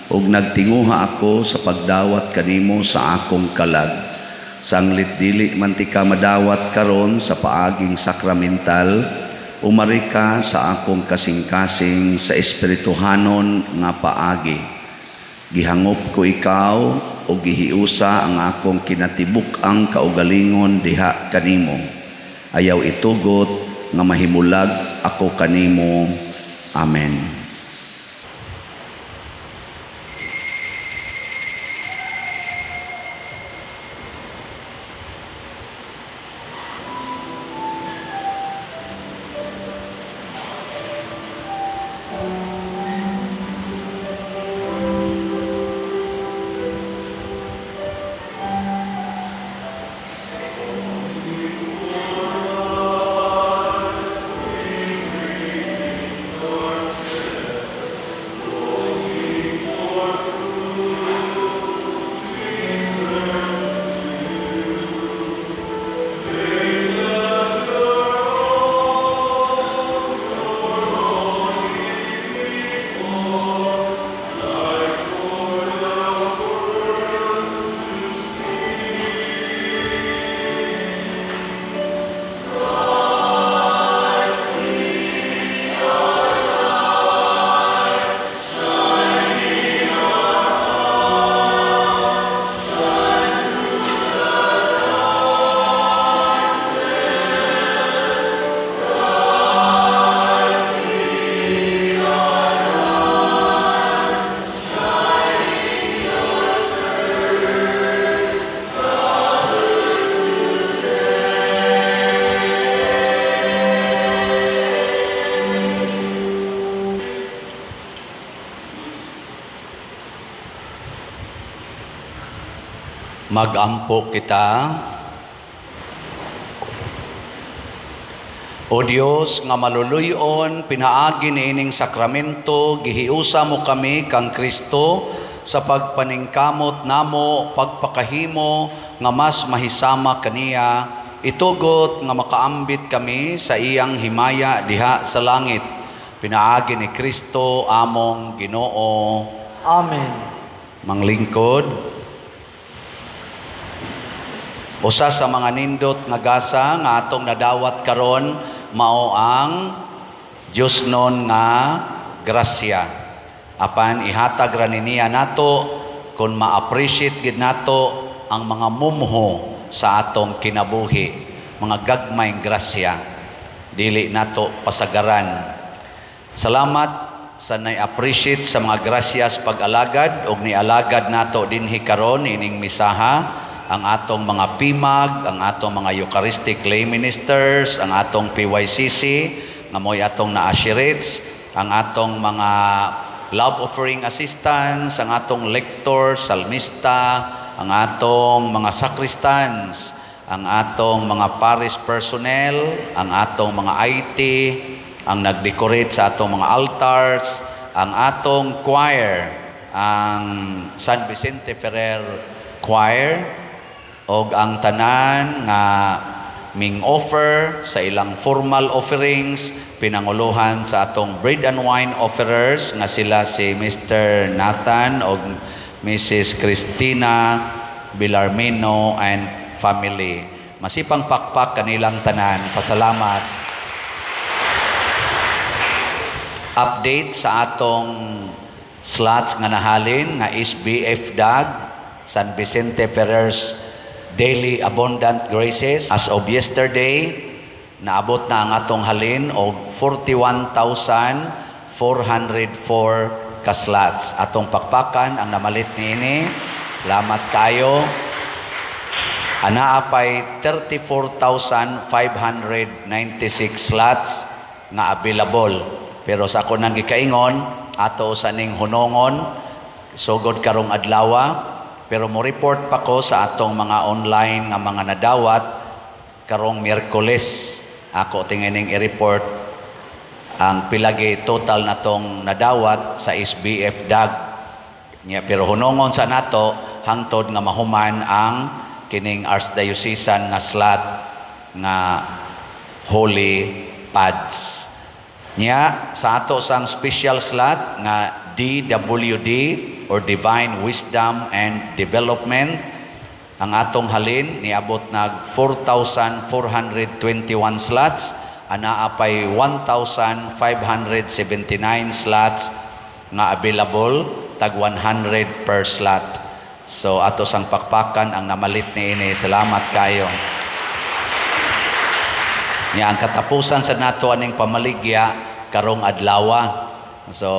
ug nagtinguha ako sa pagdawat kanimo sa akong kalag. Sanglit dili man tika madawat karon sa paaging sakramental, umari ka sa akong kasing-kasing sa espirituhanon nga paagi. Gihangop ko ikaw o gihiusa ang akong kinatibuk-ang kaugalingon diha kanimo. Ayaw itugot nga mahimulag ako kanimo. Amen. Magampo kita. O Dios nga maluluyon, pinaagi niining sakramento, gihiusa mo kami kang Kristo sa pagpaningkamot namo, pagpakahimo nga mas mahisama kaniya, itugot nga makaambit kami sa iyang himaya diha sa langit. Pinaagi ni Kristo among Ginoo. Amen. Manglingkod, usa sa mga nindot nga gasa nga atong nadawat karon mao ang Diosnon nga grasya. Apan ihatag ra ni niya nato kung ma-appreciate gid nato ang mga mumho sa atong kinabuhi, mga gagmayng grasya, dili nato pasagaran. Salamat sa nai-appreciate sa mga grasyas pag-alagad og nialagad nato dinhi karon ining misaha, ang atong mga PIMAG, ang atong mga Eucharistic lay ministers, ang atong PYCC nga mo'y atong na-usherates, ang atong mga love offering assistants, ang atong lector, salmista, ang atong mga sacristans, ang atong mga parish personnel, ang atong mga IT, ang nag-decorate sa atong mga altars, ang atong choir, ang San Vicente Ferrer Choir, og ang tanan nga ming offer sa ilang formal offerings, pinanguluhan sa atong bread and wine offerers nga sila si Mr. Nathan og Mrs. Christina Villarmino and family. Masipang pakpak kanilang tanan. Pasalamat. Update sa atong slots nga nahalin nga SBF DAG, San Vicente Ferrer's Daily Abundant Graces. As of yesterday, naabot na ang atong halin og 41,404 ka slots. Atong pakpakan ang namalit niini. Salamat kayo. Anaa pay 34,596 slots nga available. Pero sa ako nang gikaingon, ato sa ning hunongon, sugod karong adlawa, pero mo report pa ko sa atong mga online nga mga nadawat karong Miyerkules. Ako tingining i-report ang pilagi total natong nadawat sa SBF DAG. Nya, pero hunongon sa nato hangtod nga mahuman ang kining Archdiocesan nga slot nga Holy Pads. Nya sa ato sang special slot nga DWD or Divine Wisdom and Development, ang atong halin niabot nag 4,421 slots, anaa pay 1,579 slots nga available, tag 100 per slot. So ato sang pakpakan ang namalit niini. Salamat kayo. Nya ang katapusan sa nato aning pamaligya karong adlawa. So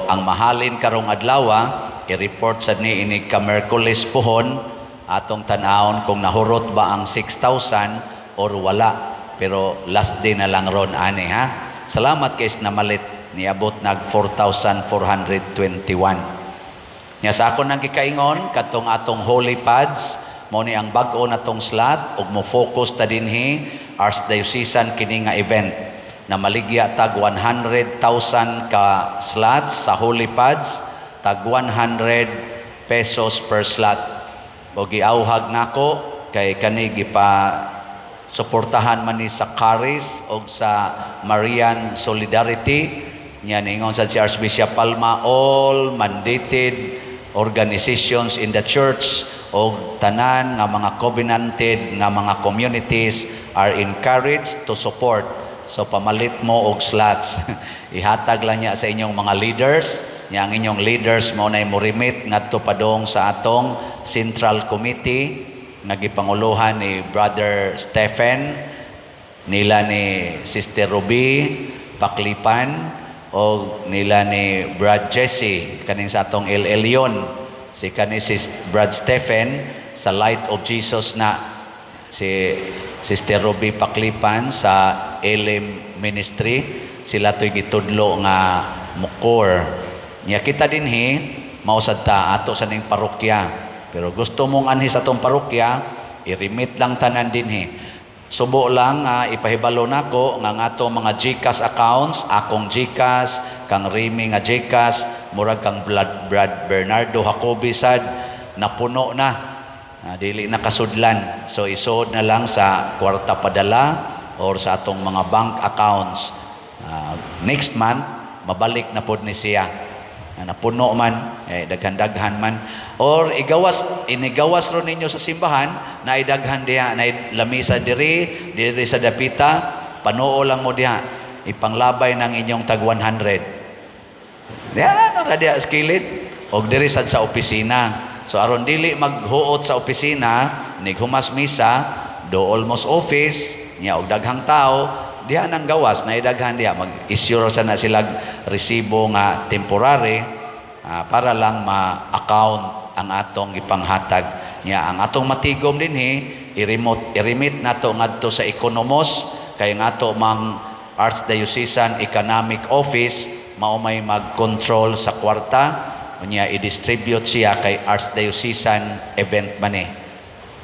ang mahalin karong adlawa, i-report sad ni ini ka Miyerkules pohon, atong tan-awon kung nahurot ba ang 6,000 or wala. Pero last day na lang ron ani ha. Salamat kay namalit, niabot nag 4,421. Nya sa ako nang gikaingon katong atong holy pads, mao ni ang bag-o natong slot ug mo focus ta dinhi Archdiocesan kini nga event na maligya tag 100,000 ka slots sa holy pads, tag 100 pesos per slot. O giauhag nako kay kani gipa suportahan man ni sa Caris og sa Marian Solidarity. Nya niingon sa si Archbishop Palma, all mandated organizations in the church og tanan nga mga covenanted nga mga communities are encouraged to support. So pamalit mo og slots. Ihatag lang niya sa inyong mga leaders. Nya ang inyong leaders mao nay mo-remit ngadto padong sa atong Central Committee nga gipanguluhan ni Brother Stephen, nila ni Sister Ruby Paklipan, o nila ni Brad Jesse kaning sa atong El Elyon. Si kani si Brad Stephen sa Light of Jesus na, si Sister Ruby Paklipan sa Elim Ministry. Sila to'y gitudlo nga mukor. Nya kita dinhi mao sad ta ato sa ning parokya. Pero gusto mong anhi sa atong parokya, i-remit lang tanan dinhi. Subo lang ipahibalo nako nga ang atong mga GCash accounts, akong GCash, kang Remy nga GCash, murag kang Blood Brad Bernardo Jacobi sad, napuno na. Dili na kasudlan. So isuod na lang sa Kwarta Padala or sa atong mga bank accounts. Next month mabalik na pod ni siya. Napuno man, eh, daghan-daghan man. Or igawas, inigawas ro ninyo sa simbahan, na idaghan diha, na lamisa diri, diri sa dapita, panuo lang mo diha. Ipanglabay ng inyong tag 100. Diha na diha sa kilid. Og diri sad sa opisina. So aron dili maghuot sa opisina, nighumas misa, do almost office, niya og daghang tao, diha nang gawas na idaghan diha, mag-issue sa na sila resibo nga temporary para lang ma-account ang atong ipanghatag niya. Ang atong matigom dinhi, i-remote i-remit nato ngadto sa Economos, kay nga ato mang Archdiocesan Economic Office mao may mag-control sa kwarta. Unya i-distribute siya kay Archdiocesan event man eh.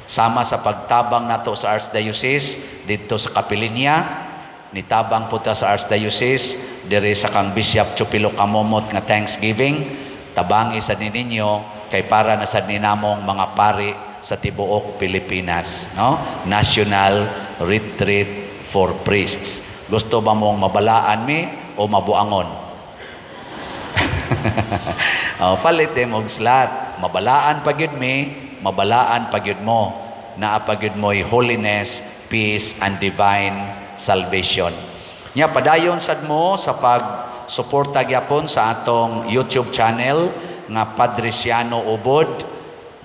Sama sa pagtabang nato sa Archdiocese didto sa Kapilinya, nitabang po ta sa Archdiocese diri sa kang Bishop Chupilo Camomot nga Thanksgiving. Tabangi sa ninyo kay para na sad ninamong mga pari sa tibuok Pilipinas, no? National Retreat for Priests. Gusto ba mong mabalaan mi o mabuangon? Oh, palit din og slot. Mabalaan pa gyud mi, mabalaan pa gyud mo. Naa pa gyud mo'y holiness, peace and divine salvation. Nya padayon sad mo sa pag-suporta gyapon sa atong YouTube channel nga Padriciano Ubod.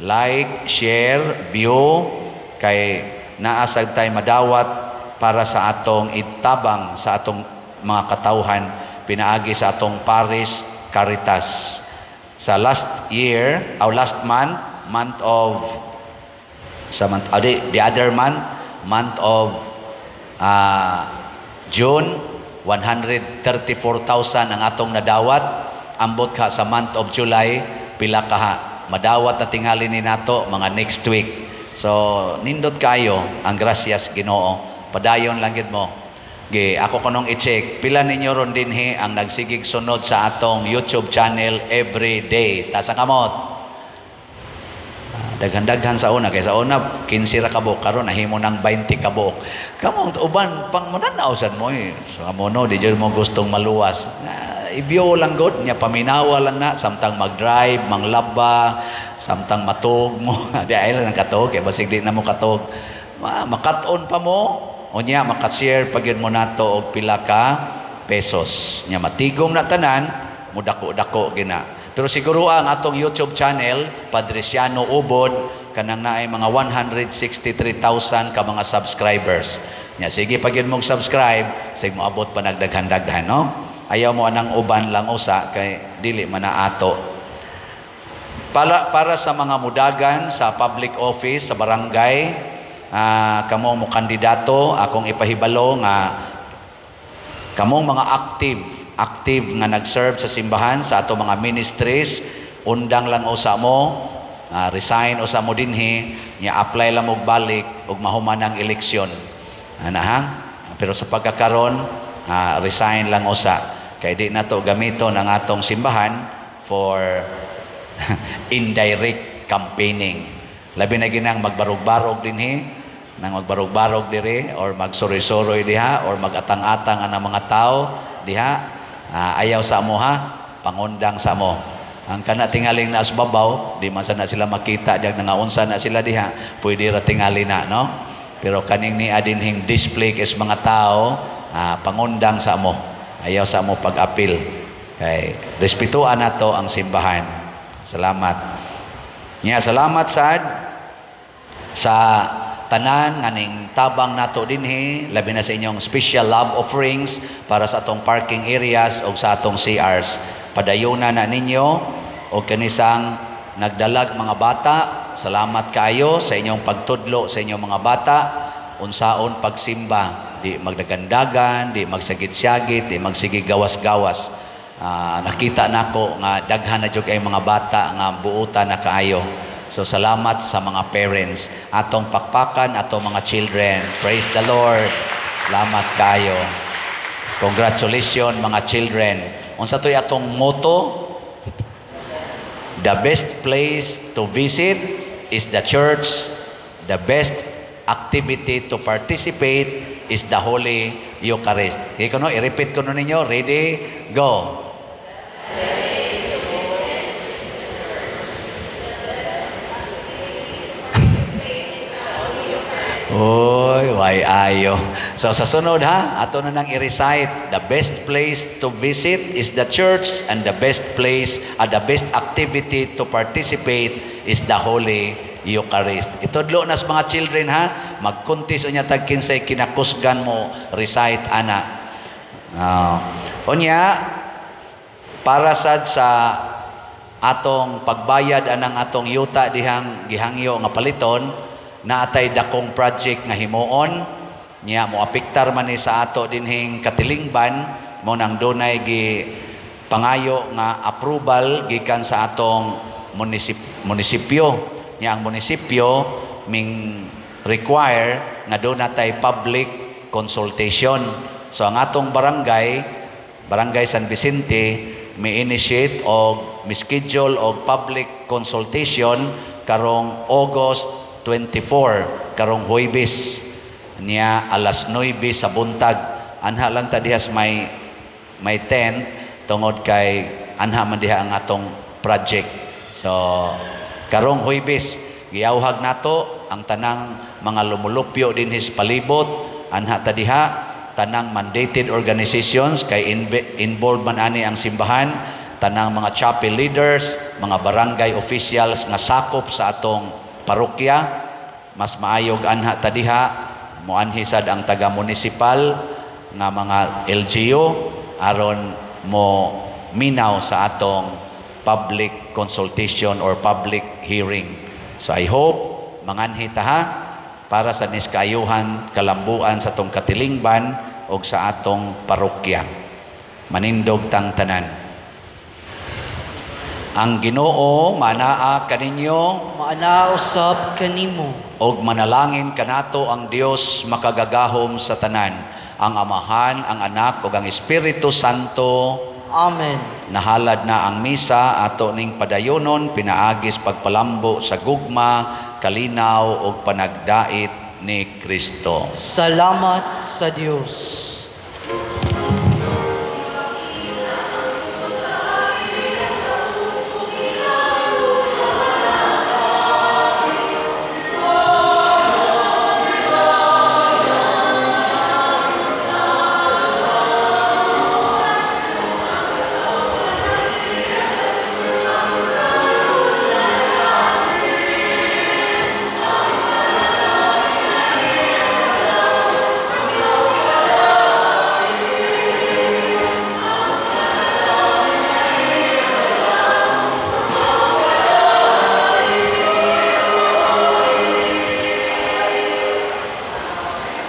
Like, share, view, kay naa sad tay madawat para sa atong itabang sa atong mga katawhan pinaagi sa atong Parish Caritas. Sa last year, or last month, month of sa month, oh, the other month, month of June, 134,000 ang atong nadawat. Ambot ka sa month of July, pila ka ha. Madawat na tingali ni nato mga next week. So, nindot kayo ang grasyas Ginoo. Padayon lang gid mo. Gi, ako kunong i-check, pila ninyo ron dinhi ang nagsigig sunod sa atong YouTube channel every day? Taas ang kamot. Daghan-daghan sa una, kay sa una 15 ra ka buok, karon nahimo nang 20 ka buok. Kamong uban pang mananaw sad mo eh. So kamo no, di jud mo gustong maluwas. I-view lang god nya, paminawa lang na samtang mag-drive, manglaba, samtang matug mo. Di ay lang katog kay basig di na mo katog. Makat-on pa mo, unya maka-share pa gyud mo nato og pila ka pesos. Nya matigom na tanan, mudako-dako gina. Pero siguro ang atong YouTube channel, Padriciano Ubod, kanang naay mga 163,000 ka mga subscribers. Nya sige pa gyud mong subscribe, sige moabot pa nagdaghan-daghan, no? Ayaw mo anang uban lang usa kay dili man na ato. Para sa mga mudagan sa public office sa barangay, kamo mo kandidato, akong ipahibalo nga kamong mga active active nga nag-serve sa simbahan sa ato mga ministries, undang lang usa mo, resign usa mo dinhi, nya apply lang og balik ug mahuman ang eleksyon ana ha. Pero sa pagkakaron, resign lang usa kay di nato gamiton ang atong simbahan for indirect campaigning, labi na ginang magbarog-barog dinhi, nang magbarog-barog diri or magsuroy-suroy diha or magatang-atang ang mga tao diha. Ayaw sa amo ha, pangundang sa amo. Ang kana tingaling naas babaw, di man sana sila makita diag nangaunsa na sila diha, pwede ra tingali na, no? Pero kaning ni adinhing display is mga tao, pangundang sa amo. Ayaw sa amo pag-apil. Kay respetuan nato ang simbahan. Salamat. Nya salamat sad sa tanan nganing tabang nato dinhi, labi na sa inyong special love offerings para sa atong parking areas o sa atong CRs. Padayuna na ninyo og kanisang nagdalag mga bata, salamat kaayo sa inyong pagtudlo sa inyong mga bata unsaon pagsimba, di magdagandagan, di magsagit-syagit, di magsige gawas-gawas. Nakita nako nga daghan na jud kay mga bata nga buutan na kaayo. So salamat sa mga parents. Atong pakpakan atong mga children. Praise the Lord. Salamat kayo. Congratulations, mga children. Unsa to'y atong motto? The best place to visit is the church. The best activity to participate is the Holy Eucharist. Okay ko no? I-repeat ko no ninyo. Ready? Go. Oy, why ayo. So sa sunod ha, ato na nang i-recite, the best place to visit is the church and the best place the best activity to participate is the Holy Eucharist. Itudlo na sa mga children ha, magkuntis unya tag kinsay kinakusgan mo recite ana. Unya para sad sa atong pagbayad anang atong yuta dihang gihangyo nga paliton, naatay dakong project nga himuon niya, moapektar man ni sa ato dinhing katilingban. Mo nang dunay gi pangayo nga approval gikan sa atong munisipyo niya. Ang munisipyo ming require nga doon natay public consultation. So ang atong barangay, Barangay San Vicente, may initiate og mi-schedule og public consultation karong August 24, karong Huwebes niya, alas 9 sa buntag. Anha lang ta diha sa may tent tungod kay anha man diha ang atong project. So karong Huwebes, giyawhag nato ang tanang mga lumulupyo dinhi sa palibot. Anha ta diha, tanang mandated organizations kay involved man ani ang simbahan, tanang mga chapel leaders, mga barangay officials nga sakop sa atong parokya. Mas maayog anha ta diha. Moanhi sad ang taga municipal nga mga LGU aron mo minaw sa atong public consultation or public hearing. So I hope manganhi ta ha, para sa niskaayuhan kalambuan sa atong katilingban og sa atong parokya. Manindog tang tanan. Ang Ginoo manaa kaninyo. Maanaa usab kanimo. Og manalangin kanato ang Dios makagagahom sa tanan, ang Amahan, ang Anak ug ang Espiritu Santo. Amen. Nahalad na ang misa, ato ning padayonon pinaagis pagpalambo sa gugma, kalinaw ug panagdait ni Kristo. Salamat sa Dios.